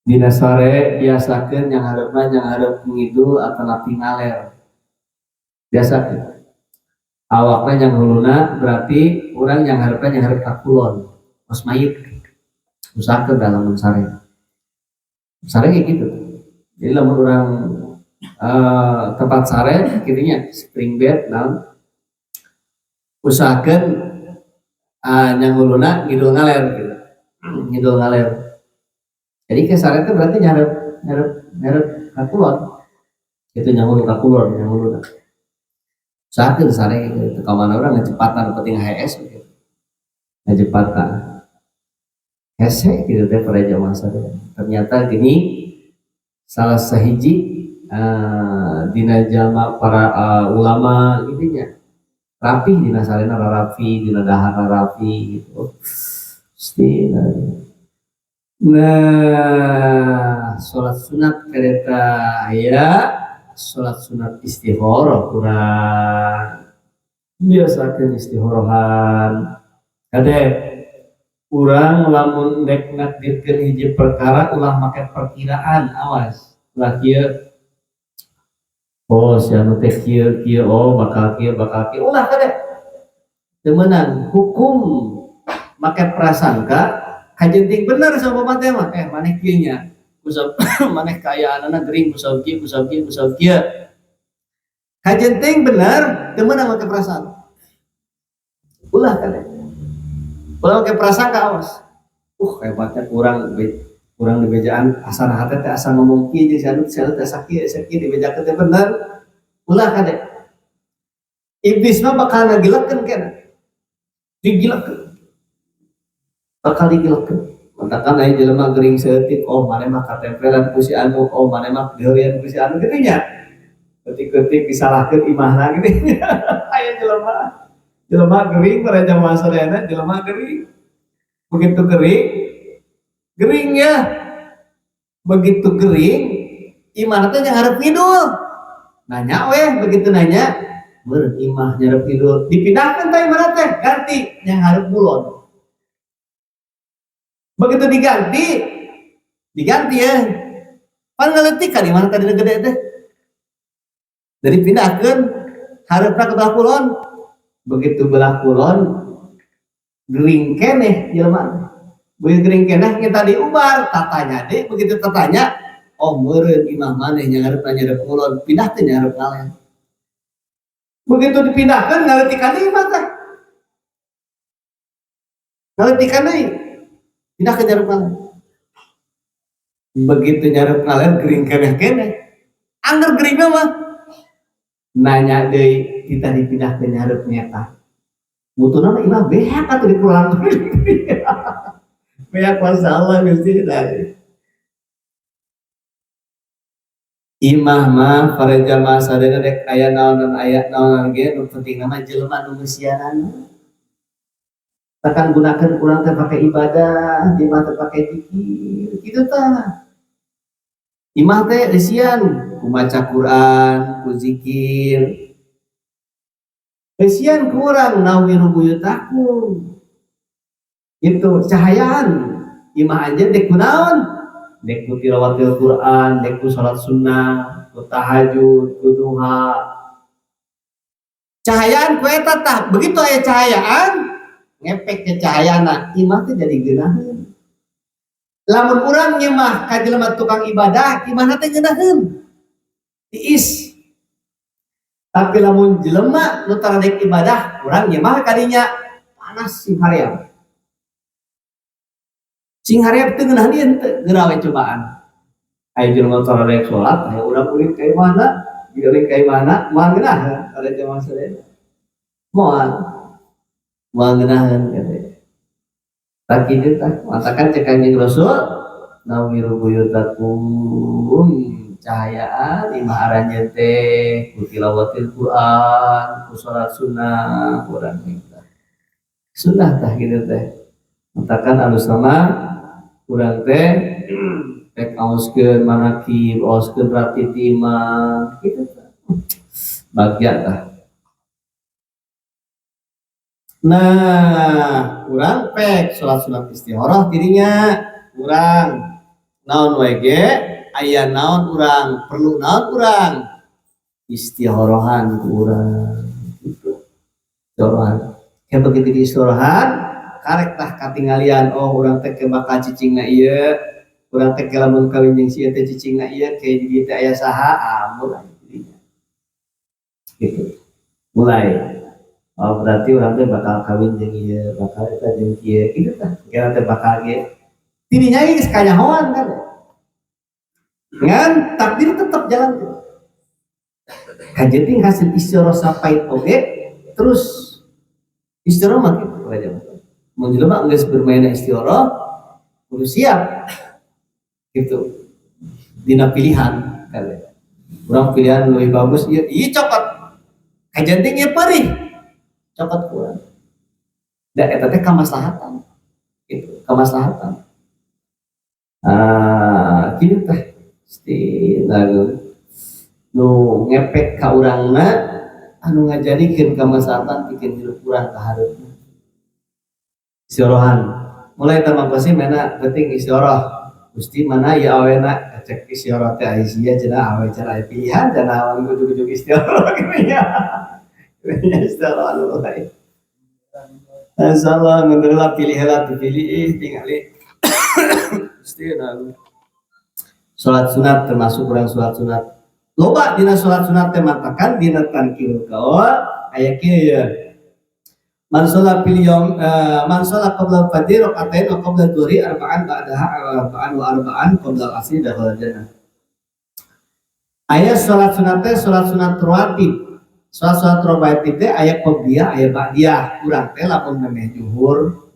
Dina sore biasakan yang harapna yang harap ngidul atau napi ngaler. Biasakan. Awakna yang huluna berarti orang yang harapna yang harap kakulon. Kos mayit. Usahakan dalam sare. Sare kayak gitu. Jadi lamun orang tempat sare gitunya spring bed naon, usahakan yang huluna ngidul ngaler gitu. Ngidul ngaler. Jadi ke sare itu berarti nyarep nyarep nyarep kakulon. Itu nyahulu kakulon, nyahulu. Usahakan sare gitu. Kamana orang ngecepatan penting HS gitu. Ngajepata. Hese gitu teh para jamaah sadaya. Ternyata gini salah sahiji dina jalma para ulama gitu nya. Rapih dina sarena rapi, dina dahar rapi gitu. Gusti. Nah, sholat sunat kereta aya sholat sunat istikharah kurang biasakeun istikharohan. Kade urang lamun dek nakdirkeun hiji perkara ulah make perkiraan, awas ulah kieu, oh si anu teh kieu kieu, oh bakal kieu bakal kieu, ulah kade. Teu meunang hukum make prasangka. Kajenting bener sama teh mah maneh kieu nya, kusab maneh kaayaanana gering kusab kieu kusab kieu kusab kieu, kajenting bener. Teu meunang make perasaan, ulah kade, ulah make prasangka, awas. Hebatnya kurang kurang di bejaan asa hate teh asa ngomong kieu jeung si anu teh asa kieu asa kieu, dibejakeun teh bener, ulah kade. Iblis mah bakal ngagilekeun kena digilekeun, bakal digilekeun. Matakan aya jelema gering saeutik, oh maneh mah katempelan ku si anu, oh maneh mah gawean ku si anu kitu nya, ketik-ketik disalahkeun imahna gitu nya. Aya jelema jelema gering, para jamaah sadayana, jelema gering, begitu gering gering ya, begitu gering imah teh nyanghareup kidul, nanya weh. Begitu nanya meureun imah nyareup kidul, dipindahkeun teh imahna teh, ganti nyanghareup kulon. Begitu diganti diganti ya pan ngaletik kan imah tadi gede teh, dari pindahkeun hareupna ke belah kulon. Begitu belah kulon gering keneh jelema, begitu gering keneh kita diubar tatanya deh. Begitu tatanya, oh meureun imah maneh nyanghareup nyareup kulon, pindah teh nyanghareup ngalen. Begitu dipindahkan ngaletikan deui imah teh, ngaletikan deui, pindah ke nyareup ngalen. Begitu nyareup ngalen gering keneh keneh, angger gering mah nanya deui, kita dipindah ke nyareup nyeta mutuna mah imah beak atuh dikurang beak. Masalah Gusti dari imah mah para jamaah sadayana, dek aya naonan aya naonan ge nu penting nama jelema nu ngeusianana. Tekan gunakan kurang teh pakai ibadah, di imah teh pakai zikir kitu tah. Imah teh eusian ku maca Quran, ku zikir, eusian ku urang nawiru buyutakum itu, cahayaan imah anjeun dek kunaon, dek ku tilawatil Quran, dek ku salat sunnah, ku tahajud, ku duha, cahayaan ku eta tah. Begitu aya cahayaan ngepek ke cahayana, imah teh jadi geunaheun. Lamun urang nyemah ka jelema tukang ibadah, imahna teh ngeunaheun tiis, tapi lamun jelema nu tara dek ibadah, urang nyemah kadinya panas sing haream sing haream, teu ngeunaheun ieu teu geura we cobaan. Aya jelema tara dek salat, aya urang ulin ka imahna, dieuling ka imahna, moal ngeunaheun. Ada jelema sadaya moal moal ngeunaheun kata. Tak kitu tah, matakan cek Kanjeng Rasul nawiru buyutakum, cahayaan imah aranjeun teh ku tilawatil Quran, ku salat sunnah urang minta. Sunnah tah kitu teh. Matakan alus sama urang teh rek aoskeun manakib, aoskeun ratib imah kitu tah. Bagja tah. Nah, urang pek salat sunat istikharah dirinya urang naon wae ge, aya naon urang perlu naon urang istikharahan ku urang gitu. Istikharahan. Kayak begitu di istikharahan karek tah katinggalian, oh urang teh ke bakal cicingna ieu, urang teh ke lamun kawin jeung si ieu teh cicingna ieu, ke di dieu teh aya saha, ah mulai dirinya. Gitu. Mulai. Oh berarti urang teh bakal kawin jeung ieu, bakal eta jeung kieu, kitu tah. Kira teh bakal ge. Tidinya ge geus kanyahoan kan. Ngan takdir tetap jalan tuh. Kajeting hasil istigharah sapait oge terus istigharah mah kitu aja. Mun jelema geus bermain istikharah kudu siap gitu dina pilihan kali. Urang pilihan lebih bagus ieu, ieu cokot. Kajanting ieu perih. Cokot kurang. Da eta teh kamaslahatan. Gitu, kamaslahatan. Ah, kieu teh nu ngepek ka urangna anu ngajadikeun kamaslahatan pikeun hirup urang ka hareupna. Istighorohan. Mulai Mang Kosim mana penting istigharah. Gusti mana ya awena cek istigharah teh aya sia cenah awe can aya pilihan cenah awan ujug-ujug istigharah kitu nya. Kitu nya istigharah anu lain. Insyaallah ngeundeul lah pilih heula dipilih ih tingali. Gusti anu. Salat sunat termasuk urang salat sunat. Loba dina salat sunat teh matakan dina tankil kaul aya kieu ya. Man sholla fil yaum man sholla qabla al-fajr rak'atain wa qabla dhuhri arba'an ba'daha arba'an wa arba'an qabla al-asri dakhala jannah. Aya salat sunat teh salat sunat rawatib. Salat sunat rawatib teh aya qobliyah aya ba'diyah. Urang teh lamun memeh zuhur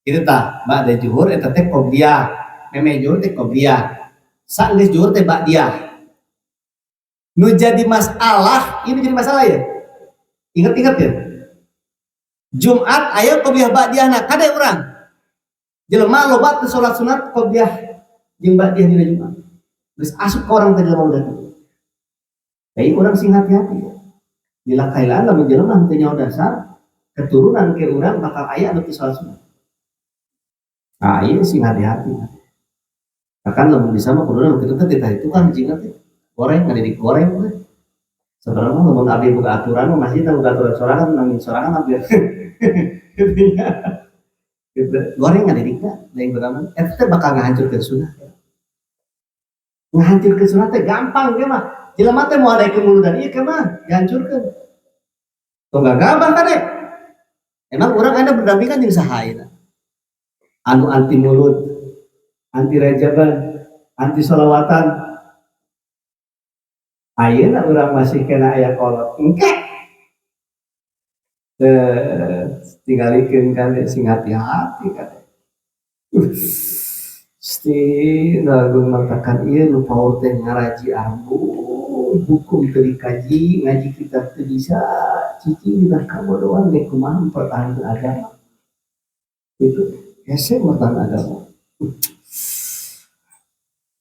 kitu tah, ba'da zuhur eta teh qobliyah. Memeh zuhur teh qobliyah. Saenggeus zuhur teh ba'diyah. Nu jadi masalah, ini jadi masalah ya. Ingat-ingat ya. Jumat aya qobliyah ba'diyahna kade urang. Jelema loba teu salat sunat qobliyah jeung ba'diyah dina Jumat. Geus asup ka urang teh jelema udah kitu. Jadi urang sing hati-hati ya. Bila kailaan lamun jelema henteu nyaho dasar, keturunan ke urang bakal aya anu teu salat sunat. Nah, ieu sing hati-hati. Bahkan lamun bisa mah kuduna nu kitu teh ditah itu kan hijina teh. Goreng ngadidik goreng teh. Sebenarnya mah lamun abdi boga aturan mah masjid boga aturan sorangan nanging sorangan abdi. Gitu ya. Gitu. Goreng ngadidikna lain bagaimana? Eta teh bakal ngahancurkeun sunnah. Ngahancurkeun sunnah teh gampang ge mah. Jelema teh moal daekeun muludan ieu ke mah dihancurkeun. Tong gagabah kade. Emang urang aya berdampingan jeung saha ayeuna? Anu anti mulud, anti rajaban, anti sholawatan. Ayeuna urang masih kena aya kolot. Engke. Tinggalikeun kade sing hati-hati kade. Gusti Agung matakan ieu nu paur teh ngaraji arbung hukum teu dikaji ngaji kitab teu bisa cicing dina kabodohan deh kumaha mempertahankan agama. Itu hese mempertahankan agama.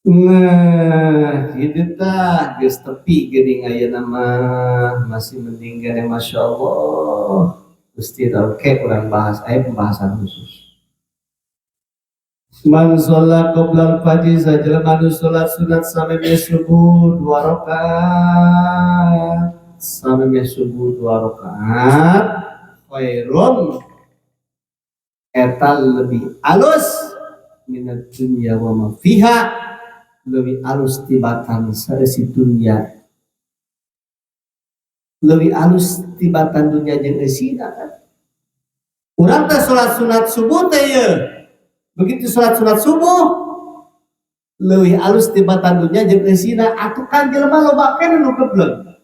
Nah, kitu tah geus tepi geuning ayeuna mah masih mending gane masyaallah. Gusti oke urang bahas aya pembahasan khusus. Man sholat qabla al-fajr sajelema nu salat sunat samemeh subuh 2 rakaat. Samemeh subuh 2 rakaat khairun eta lebih alus minad dunya wa ma fiha, lebih alus tibatan saeusi dunya, lebih alus tibatan dunya jeung eusina kan. Urang teh salat sunat subuh teh ye. Begitu salat sunat subuh leuwih alus tibatan dunya jeung eusina atuh kan jelema loba keneh nu geblek.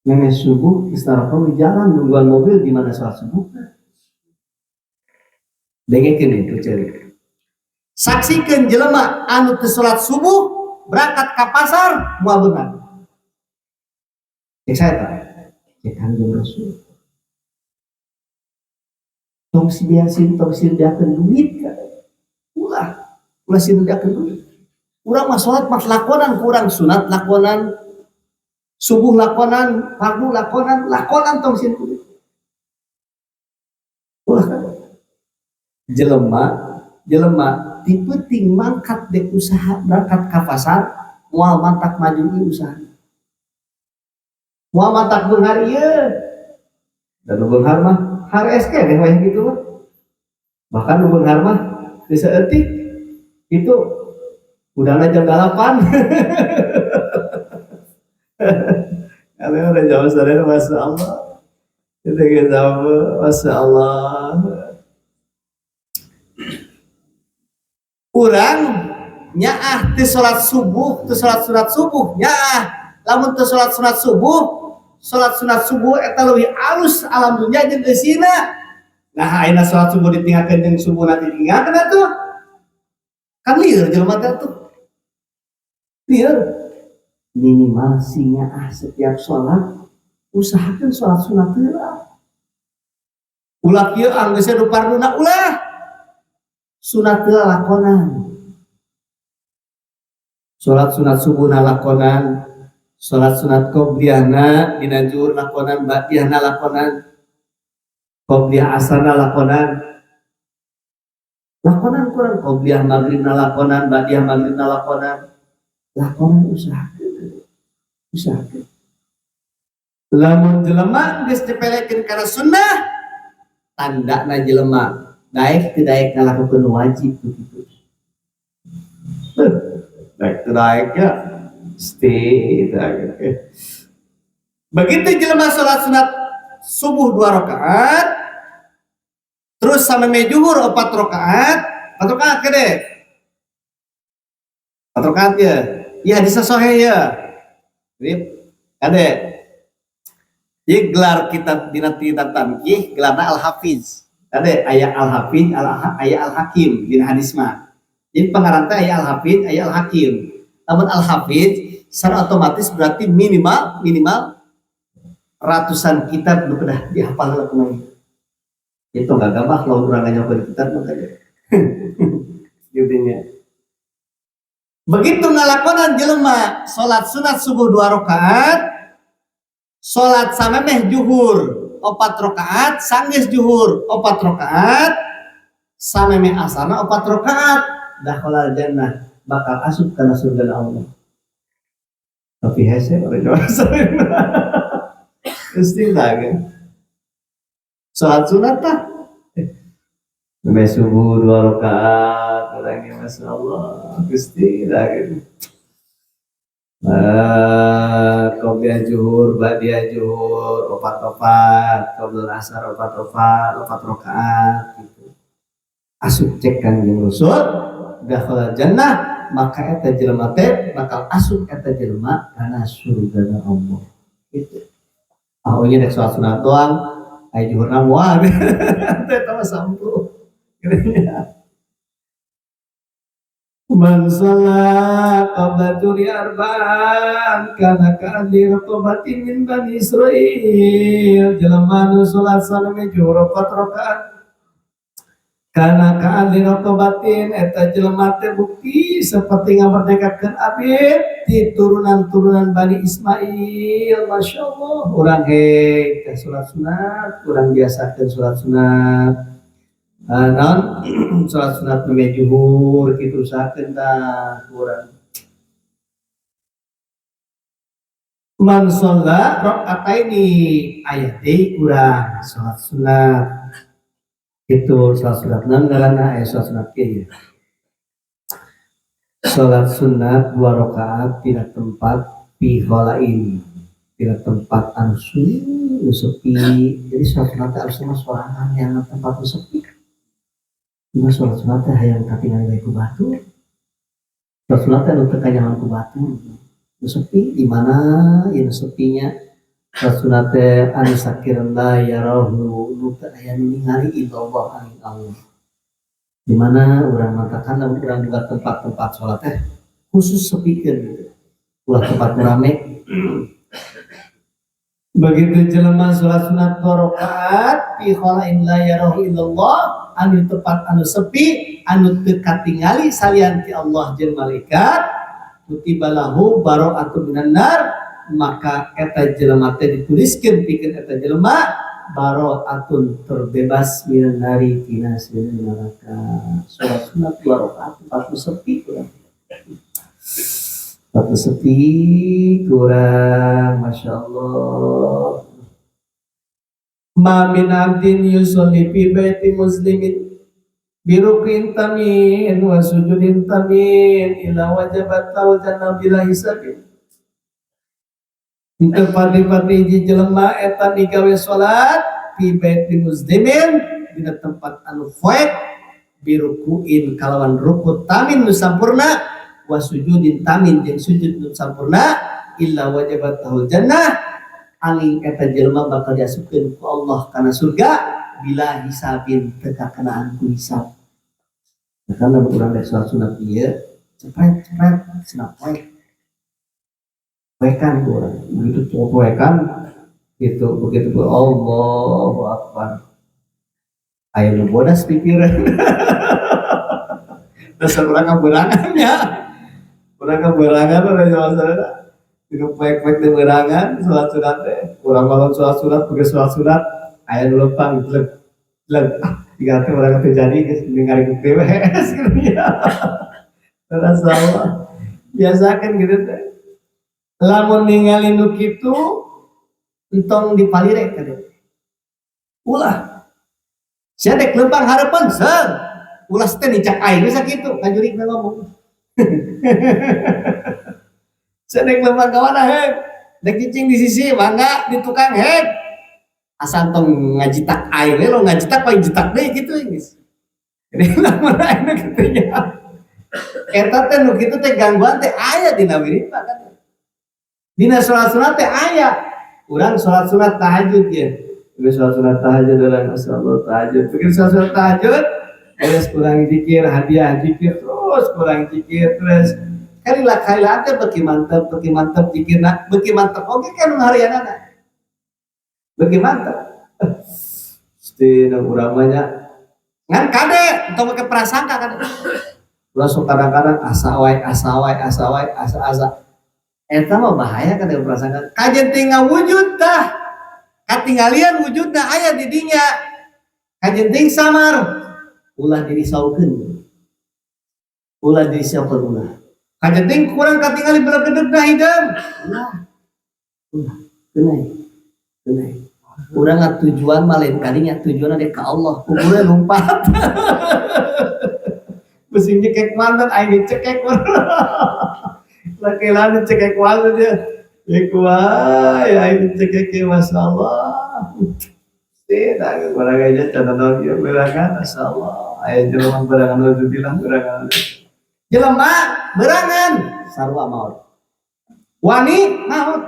Memeh subuh istirahat di jalan nungguan mobil di mana salat subuh. Dengekeun itu ceurik. Saksikeun jelema anu teu salat subuh berangkat ka pasar moal beunang. Cek saya tah. Cek Kanjeng Rasul. Tong sibiasin, tong sieun duit ka. Ulah, ulah sieun duit. Urang mah salat mah lakonan kurang sunat lakonan, subuh lakonan, fardu lakonan, lakonan tong sieun duit. Ulah kan. Jelema, jelema ti peuting mangkat dek usaha berangkat ka pasar, moal mantak maju ieu usaha. Moal mantak beunghar ieu. Da nu beunghar mah hares keneh wayah kitu mah. Bahkan nu beunghar mah teu saeutik itu udahna jam 8. Kalian udah jauh sadar, Masya Allah. Itu kita, Masya Allah. Urang nyaah teu salat subuh, teu salat sunat subuh, nyaah. Lamun teu salat sunat subuh, Salat sunat subuh eta leuwih alus alam dunya jeung eusina. Nah, ayeuna salat subuh ditinggalkeun jeung subuh nanti ditinggalkeun atuh. Kan lieur jelema teh atuh. Lieur. Minimal singa ah setiap salat usahakan salat sunat heula. Ulah kieu anggeus nu farduna ulah. Sunat heula lakonan. Salat sunat subuh lakonan, salat sunat qobliyahna dina zuhur lakonan, ba'diyahna lakonan, qobliyah asarna lakonan. Lakonan kurang qobliyah maghribna lakonan, ba'diyah maghribna lakonan. Lakonan usahakeun. Usahakeun. Lamun jelema geus nyepelekeun kana sunnah, tandana jelema daek teu daek ngalakukeun wajib begitu. Daek teu daek ya. Pasti daek. Begitu jelema salat sunat subuh 2 rakaat, terus sampai zuhur 4 rakaat, 4 rakaat gede. 4 rakaat ya. Iya hadis sahih ya. Jadi kade. Jadi gelar kitab dina kitab tamkih gelarna Al-Hafiz. Kade aya Al-Hafiz, aya Al-Hakim dina hadis mah. Jadi pengarang teh aya Al-Hafiz, aya Al-Hakim. Namun Al-Hafiz secara otomatis berarti minimal minimal ratusan kitab nu kedah dihafal heula kumaha. Itu enggak gabah lamun urang nganyakeun kitab mah kade. Gitu nya. Begitu ngalakonan jelema salat sunat subuh 2 rakaat, salat samemeh juhur 4 rakaat, sanggeus juhur 4 rakaat, samemeh asarna 4 rakaat, dakhalal jannah, bakal asup kana surga Allah. Tapi hese orang Jawa Mesti lagi. Salat sunat tah. Sampai subuh 2 rakaat, orangnya masya Allah, Gusti lagi. Qobliyah zuhur, ba'diyah zuhur, opat-opat, qoblal asar opat-opat, 4 rakaat gitu. Asup cek Kangjeng Rasul, dakhala jannah, maka eta jelema teh bakal asup eta jelema kana surga Allah. Gitu. Ah, oh, ini rek salat sunat doang, aya zuhurna moal. Teh eta mah sampu. Man sholla qabla dhuhri arba'an kana ka'adli raqabatin min bani Israil. Jelema nu salat samemeh zuhur 4 rakaat kana ka'adli raqabatin, eta jelema teh bukti seperti ngamerdekakeun abid di turunan-turunan Bani Ismail. Masya Allah, urang hei teh salat sunat, urang biasakeun salat sunat. Naon salat sunat memeh zuhur kitu usahakeun tah urang. Man sholla rakaataini aya deui urang salat sunat. Itu salat sunat naon ngaranna aya salat sunat kieu ya. Salat sunat 2 rakaat tina tempat fi khalain, tina tempat anu sunyi, nu sepi. Jadi salat sunat teh harusna mah sorangan yang tempat nu sepi. Cuma salat sunat teh hayang katingali bae ku batur. Salat sunat teh anu teu kanyahoan ku batur. Nu sepi di mana ieu nu sepinya? Salat sunat teh anu sakirna yarahu nu teu aya nu ningali illallah aing Allah. Di mana urang matakan lamun urang buka tempat-tempat salat teh khusus sepikeun gitu. Ulah tempat rame. Begitu jelema salat sunat 2 rakaat fi khala'in la yarahu illallah, anu tempat anu sepi, anu teu katingali salian ti Allah jeung malaikat, kutiba lahu bara'atun minan nar, maka eta jelema teh dituliskeun pikeun eta jelema bara'atun terbebas minan nari tina neraka. Salat sunat 2 rakaat tempat sepi kurang. Tempat sepi kurang, masya Allah. Ma min abdin yusolli fi baiti muslimin birukin tamin wa sujudin tamin ila wajabat lahu jannah bila hisabin. Untuk pati-pati hiji jelema eta digawe salat fi baiti muslimin dina tempat anu poek birukuin kalawan ruku tamin nu sampurna wa sujudin tamin jeung sujud nu sampurna illa wajabat lahu jannah Angin eta jelema bakal diasupkeun ku Allah kana surga bila hisabin teu kakenaan ku hisab. Karena urang rek salat sunat ieu cepret cepret cenah poek. Poekan ku urang. Begitu poekan gitu begitu Allahu Akbar. Aya nu bodas pikiran. Dasar urang kaberangan nya. Urang kaberangan urang masalahna. Hidup poek-poek teh berangan salat sunat teh. Urang malam salat sunat begitu salat sunat aya nu lempang jelek jelek ah tiga teh urang teh jadi geus mending ngarikuk deui we gitu ya. Rasa Allah biasakan gitu teh. Lamun ningali nu kitu entong dipalire kade. Ulah. Sia dek lempang hareupeun seung. Ulah teh nicak aing geus sakitu kajurik na ngomong. Sia dek lempang ka mana heuk? Dek cicing di sisi mangga di tukang heuk. Asa tong ngajitak aing we lo ngajitak paling jitak deui kitu geus. Jadi lamun aing nu kitu nya. Eta teh nu kitu teh gangguan teh aya dina wirid mah kan. Dina salat sunat teh aya. Urang salat sunat tahajud ye. Geus salat sunat tahajud urang masyaallah tahajud. Begitu salat sunat tahajud geus kurang zikir, hadiah zikir terus kurang zikir terus. Kalilah kalilah teh beuki mantep zikirna, beuki mantep oge kan nu harianana. Beuki mantep. Gusti nu urang mah nya. Ngan kade entong make prasangka kan. Ulah sok kadang-kadang asa wae, asa wae, asa wae, asa asa. Eta mah bahaya kan prasangka. Kajen teh ngawujud tah. Katinggalian wujudna aya di dinya. Kajen teh samar. Ulah dirisaukeun. Ulah dirisaukeun ulah. Kajen teh kurang katingali belegedegna hideung. Ulah. Ulah. Keunai. Keunai. Urang tujuan mah lain kadinya tujuanna dek ka Allah. Kuburna lumpat. Besi nyekek mantan aing dicekek. Laki-laki dicekek mantan dia. Ya kumaha ya aing dicekek ya masyaallah. Tidak, barang aja can naon ieu berangan masyaallah. Aya jelema berangan nu bilang berangan. Jelema berangan sarua maot. Wani maot.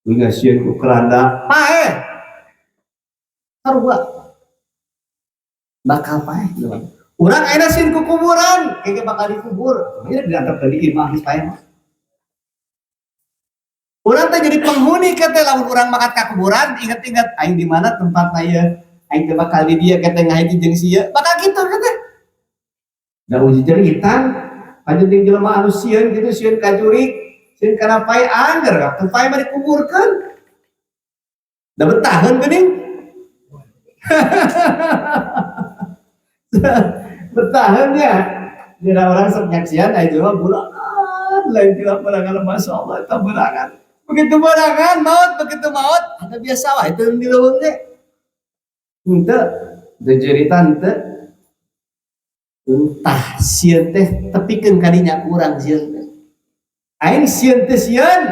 Wih sieun ku keranda paeh. Sarua. Bakal paeh jelema. Urang ayeuna sieun ku kuburan, keke bakal dikubur. Ini diantep di imah geus paeh mah. Urang teh jadi penghuni kete lamun urang makat ka kuburan, inget-inget aing di mana tempatna ieu. Aing teh bakal di dieu kete ngahiji jeung sia. Bakal kitu kete. Da uji jeritan, panjenengan jelema anu sieun kitu sieun ka jurik, sieun kana pae angger, teu pae mah dikuburkeun. Da betaheun geuning. Bertahan ya. Jadi orang sok nyaksian aya jelema burangan, lain jelema berangan masyaallah eta berangan. Begitu berangan maut, begitu maut ada biasa wae teu di leuweung teh. Henteu, teu jeritan teu. Entah sieun teh tepikeun ka dinya ku urang sieun teh. Aing sieun teh sieun,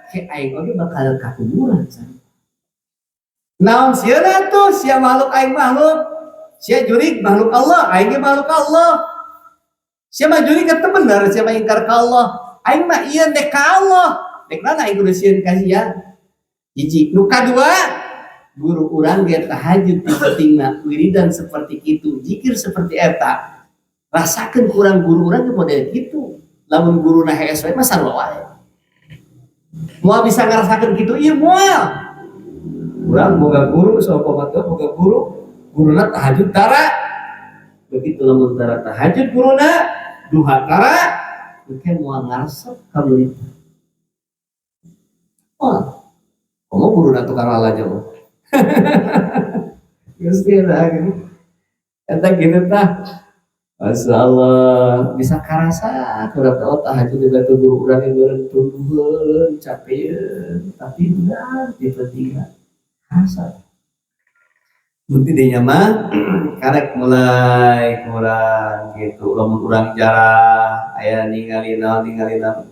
ke aing oge bakal ka kuburan. Naon sieun atuh sia makhluk aing makhluk. Sia jurig makhluk Allah, aing ge makhluk Allah. Sia mah jurig teu bener, sia mah ingkar ka Allah. Aing mah ieu dek ka Allah. Dek naon aing kudu sieun ka sia? Hiji, nu kadua, guru urang ge tahajud ti pentingna, wiridan seperti kitu, zikir seperti eta. Rasakeun ku urang guru urang ge model kitu. Lamun guruna hees we mah sarua wae. Moal bisa ngarasakeun kitu ieu moal. Urang boga guru, saumpama teu boga guru, guruna tahajud tara. Begitu lamun tara tahajud guruna, duha tara, engke moal ngaresep ka murid. Moal. Komo guruna tukang lalajo. Geus kieu gitu. Eta kitu tah. Masyaallah, bisa karasa kurang tahu tahajud juga tuh guru urang yang beureum tunduheun, capeun, tapi benar di pentingna rasa. Mun ti dinya mah karek mulai kurang gitu, lamun urang jarah aya ningali naon ningali naon.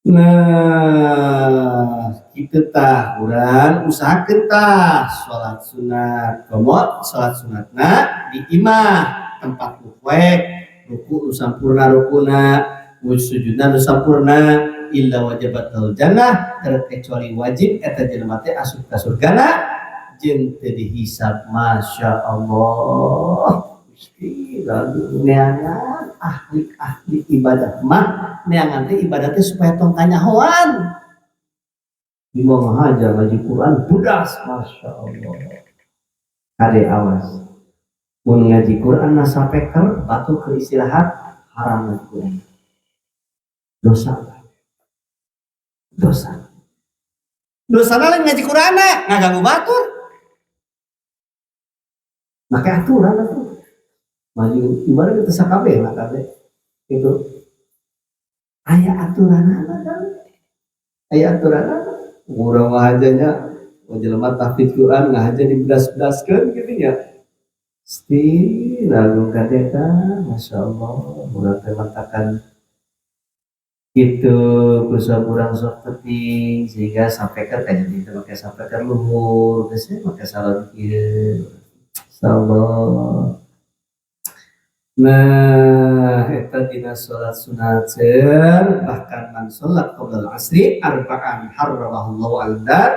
Nah, kitu tah urang usahakeun tah salat sunat. Komo salat sunatna di imah tempat nu poek, ruku nu sampurna rukuna, sujudna nu sampurna, illa wajabat lahul jannah, terkecuali wajib eta jelema teh asup ka surgana jeung teu dihisab. Masya Allah, Gusti, lalu neangan ahli-ahli ibadah mah neangan teh ibadah teh supaya tong kanyahoan. Di bawah aja ngaji Quran budas, Masya Allah. Kade, awas mun ngaji Quran na sapeker batu ke istirahat, haram ngaji Quran, dosa, dosa, dosa. Lain ngaji Quran ngaganggu batur, maka aturan atuh maju ibadah kita sakabeh lah kabeh itu aya aturan apa kan, aya aturan apa. Urang mah nya jelema tahfidz Quran ngahaja dibedas-bedaskeun gitu nya. Sti lalu kadeta, Masya Allah, urang teh matakan gitu kusab urang sok penting sehingga sampai ke kayak gitu, pakai sampai ke luhur biasanya pakai salon kieu, insyaallah. Nah, eta dina salat sunat seur. Bahkan man sholat qabla al-asri arba'an harramahullahu 'alan nar,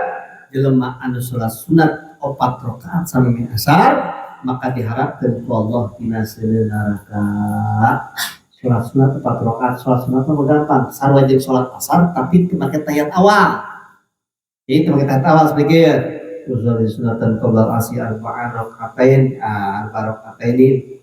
jelema anu salat sunat 4 rakaat sampai asar maka diharapkan ku Allah tina seuneu neraka. Salat sunat 4 rakaat, salat sunat mah gampang, sarua jeung salat asar tapi teu make tahiyat awal. Jadi teu make tahiyat awal sedikit. Usolli sunatan qabla al-asri arba'an rakaatain, arba rakaatain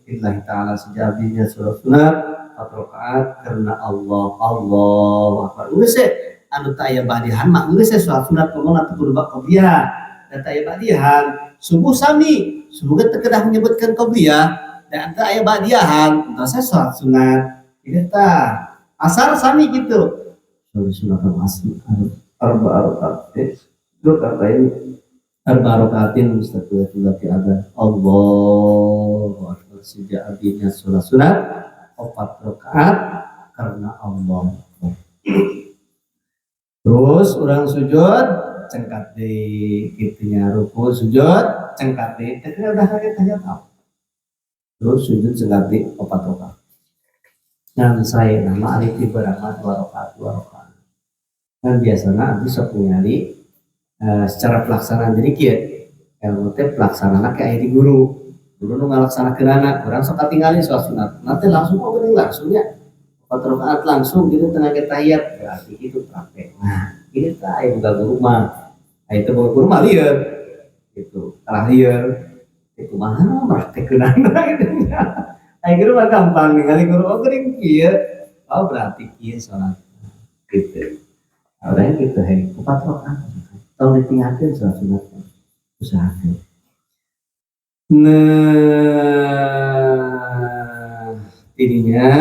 lillahi ta'ala, sejatinya salat sunat 4 rakaat karena Allah. Allahu akbar. Geus anu teu aya ba'dihan mah geus salat sunat ngomong teu kudu qobliyah. Da teu aya ba'dihan, subuh sami, subuh ge teu kedah menyebutkan qobliyah dan teu aya ba'diyahan, entah saya salat sunat. Ini tah asar sami gitu. Salat sunat asri arba rakaat rakaatain arba rakaatin mustaqbilatil adzan. Allahu akbar, sejak abdinya salat sunat 4 rakaat karena Allah. Terus urang sujud cengkat di kitunya, ruku sujud cengkat di teh udah kayak tanya tahu. Terus sujud cengkat di 4 rakaat. Yang saya nama alif berapa 2 rakaat, 2 rakaat. Kan biasanya abdi sok ningali secara pelaksanaan, jadi kieu ilmu teh pelaksanaan kayak di guru guru nu ngalaksanakeunana. Urang sok katingali salat sunat nanti langsung, oh geuning langsung ya 4 rakaat langsung gitu tengah tahiyat, berarti itu praktek. Nah, ini tah aya boga guru mah, aya teu boga guru mah lieur gitu, kalah lieur itu mah praktekeunana gitu. Aya guru mah gampang ningali guru, oh geuning kieu, oh berarti kieu salat gitu. Orang gitu hei 4 rakaat tong ditinggalkeun salat sunat, usahakeun. Nah, ininya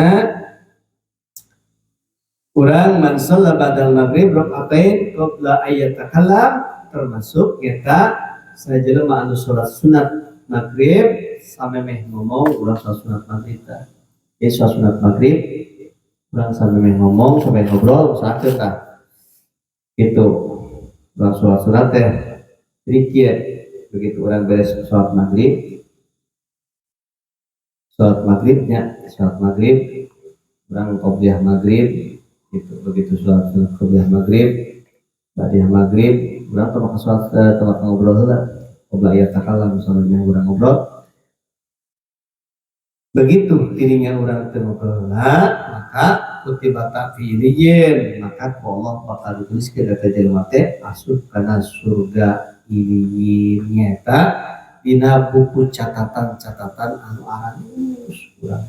urang man shalla ba'dal maghrib rakaatain qabla ayyatakallam, termasuk eta sajelema anu salat sunat maghrib samemeh ngomong. Urang salat sunat maghrib tah. Jadi salat sunat maghrib urang samemeh ngomong, sampai ngobrol, usahakeun tah. Gitu. Urang salat sunat teh jadi kieu, begitu urang beres salat maghrib, salat maghribnya, salat maghrib urang qobliyah maghrib gitu, begitu salat sunat qobliyah maghrib, ba'diyah maghrib urang teu make salat, teu make ngobrol heula qabla yatakallam, misalnya urang ngobrol. Begitu dirinya urang teu ngobrol heula, maka kutiba fi iliyin, maka ku Allah bakal dituliskeun eta jelema teh asup kana surga iliyin, nyaeta dina buku catatan-catatan anu aralus urang.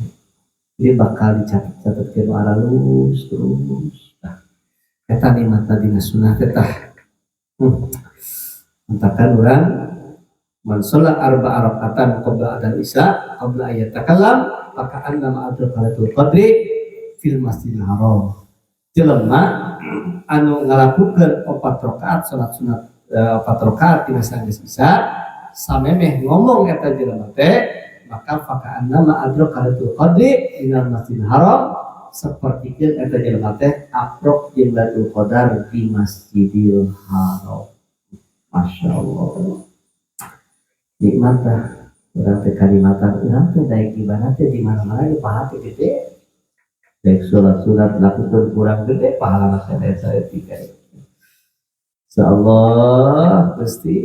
Ini bakal dicatat-catat ke aralus terus. Nah, eta nikmatna dina sunnah teh tah. Mentakan urang man sholat arba'a rakatan qabla adzan isya qabla ayatakallam maka annama adraka lailatul qadri fil masjidil haram. Jelema anu ngalakukeun 4 rakaat salat sunat, 4 rakaat dina sanggeus isya samemeh ngomong eta jelema teh, maka faka'annama adraka lailatul qadri minal masjidil haram, sapertikeun eta jelema teh aprok jeung Lailatul Qadar di Masjidil Haram. Masya Allah, nikmat tah urang teh kanikmatan urang teh daek ibadah teh di mana-mana di pahala teh gede. Baik sholat sunat lakukan kurang gede pahala saya tiga. Insyaallah pasti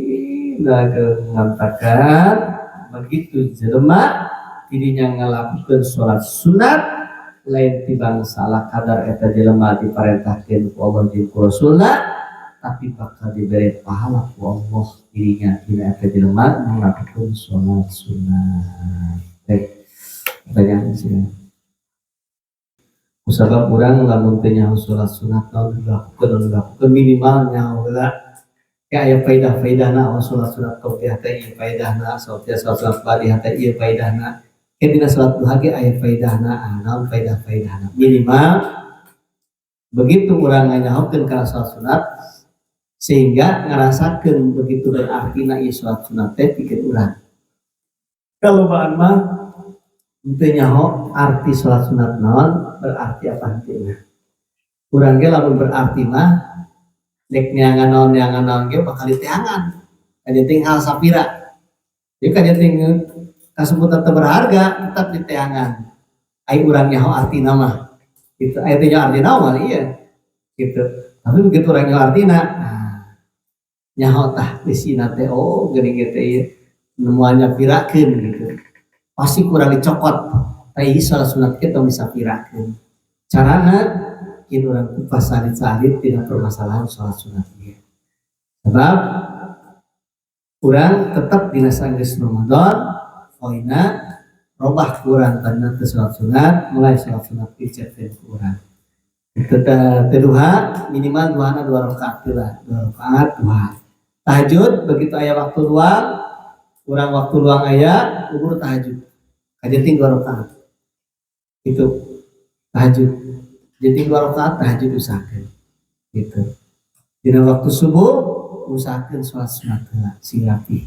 mengatakan begitu jelema dirinya ngelakukan sholat sunat lain tibang salah kadar eta jelema diparentahkeun ku Allah jeung ku Rasulna, tapi bakal diberi pahala ku Allah dirinya dina eta jelema ngelakukan sholat sunat. Baik, pertanyaan sih. Kusabab urang lamun teu nyaho sholat sunat naon dilakukeun, naon dilakukeun, minimal nyaho heula kayak aya faedah-faedahna. Oh, sholat sunat qobliyah teh ieu faedahna, sholat sunat ba'diyah teh ieu faedahna, kayak dina sholat duha ge aya faedahna, ah, naon faedah-faedahna. Minimal begitu urang nganyahokeun kana sholat sunat sehingga ngarasakeun begitu berartina ieu sholat sunat teh pikeun urang. Kalau baan mah teu nyaho arti sholat sunat naon, berarti apa artinya. Urang ge lamun berarti mah dek neangan naon, neangan naon ge bakal diteangan kajenting hal sapira. Jadi kajenting kasebutan teu berharga tetap diteangan. Ai urang nyaho artina mah gitu, ai teu nyaho artina mah iya gitu. Tapi begitu urang nyaho artina, nah, nyaho tah disina teh, oh geuning teh ieu nemuannya pirakeun gitu, pasti kurang dicokot. Tapi sholat sunat kita bisa pirakeun carana kin urang kupas salit-salit tidak permasalahan sholat sunat ieu, sebab urang tetap dina sanggeus Ramadan poina robah kurang tanda teu sholat sunat, mulai sholat sunat dicetin ku urang. Teu duha minimal duhana dua rakaat lah, dua rakaat duha. Tahajud begitu aya waktu luang, kurang waktu luang aya ubur tahajud kajenting dua rakaat itu. Tahajud jadi dua rakaat tahajud usahakan gitu. Dina waktu subuh usahakan sholat sunat heula sing rapi,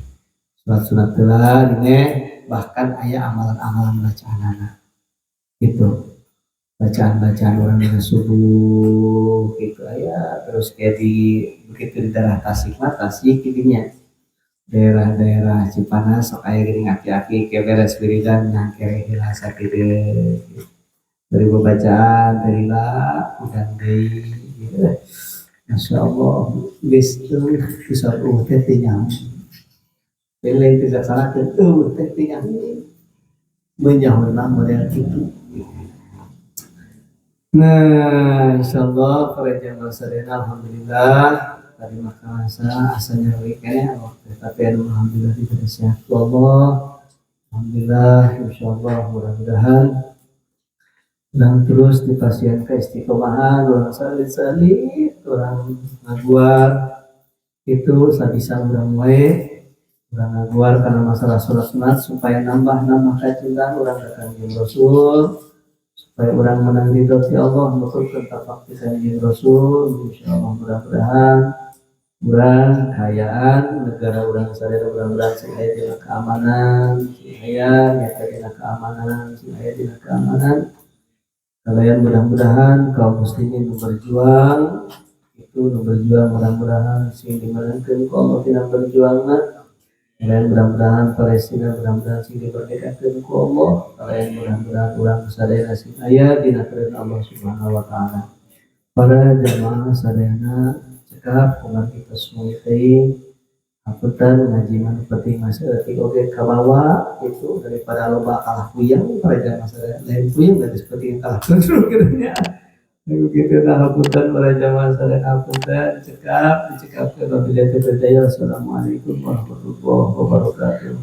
sholat sunat heula ini. Bahkan aya amalan-amalan bacaanana gitu, bacaan-bacaan orang dina subuh gitu aya. Terus kayak di begitu di daerah Tasik mah, Tasik gitunya, daerah-daerah Cipanas sok aya geuning aki-aki kayak beres wiridan nyangkere heula sakieu dari bacaan dari lah udah deui gitu. Masya Allah geus eueuh bisa eueuh teh teu nyaho, lain tidak salah teh eueuh teh teu nyaho menyahuna model gitu. Nah, insyaallah para jamaah sadayana, alhamdulillah tadi maka asa asanya we kayaknya waktu, tapi alhamdulillah diberi sehat Allah. Alhamdulillah, insyaallah mudah-mudahan dan terus dipasihan keistiqomahan urang salit-salit urang ngaguar itu sabisa urang wae urang ngaguar karena masalah sholat sunat supaya nambah-nambah kecintaan urang ka Kanjeng Rasul, supaya urang menang ridho ti Allah nuturkeun tapak ti Kanjeng Rasul. Insyaallah mudah-mudahan urang kayaan negara urang sadaya mudah-mudahan sing aya dina keamanan, sing aya nyata dina keamanan, sing aya dina keamanan. Kalian mudah-mudahan kaum muslimin nu berjuang itu, nu berjuang mudah-mudahan sing dimenangkeun ku Allah tina berjuangna. Kalian mudah-mudahan Palestina mudah-mudahan sing dimerdekakeun ku Allah. Kalian mudah-mudahan urang sadayana sing aya dina keridhaan Allah Subhanahu wa taala. Para jamaah sadayana cekap kumaha kita semua teh. Hapunten ngaji mah nu penting mah saeutik oge kabawa itu daripada loba kalah puyeng. Para jamaah sadaya lain puyeng dari seperti kalah terus gitu nya begitu. Nah, hapunten para jamaah sadaya, hapunten cekap dicekapkeun. Wabillahi taufiq. Wassalamualaikum warahmatullahi wabarakatuh.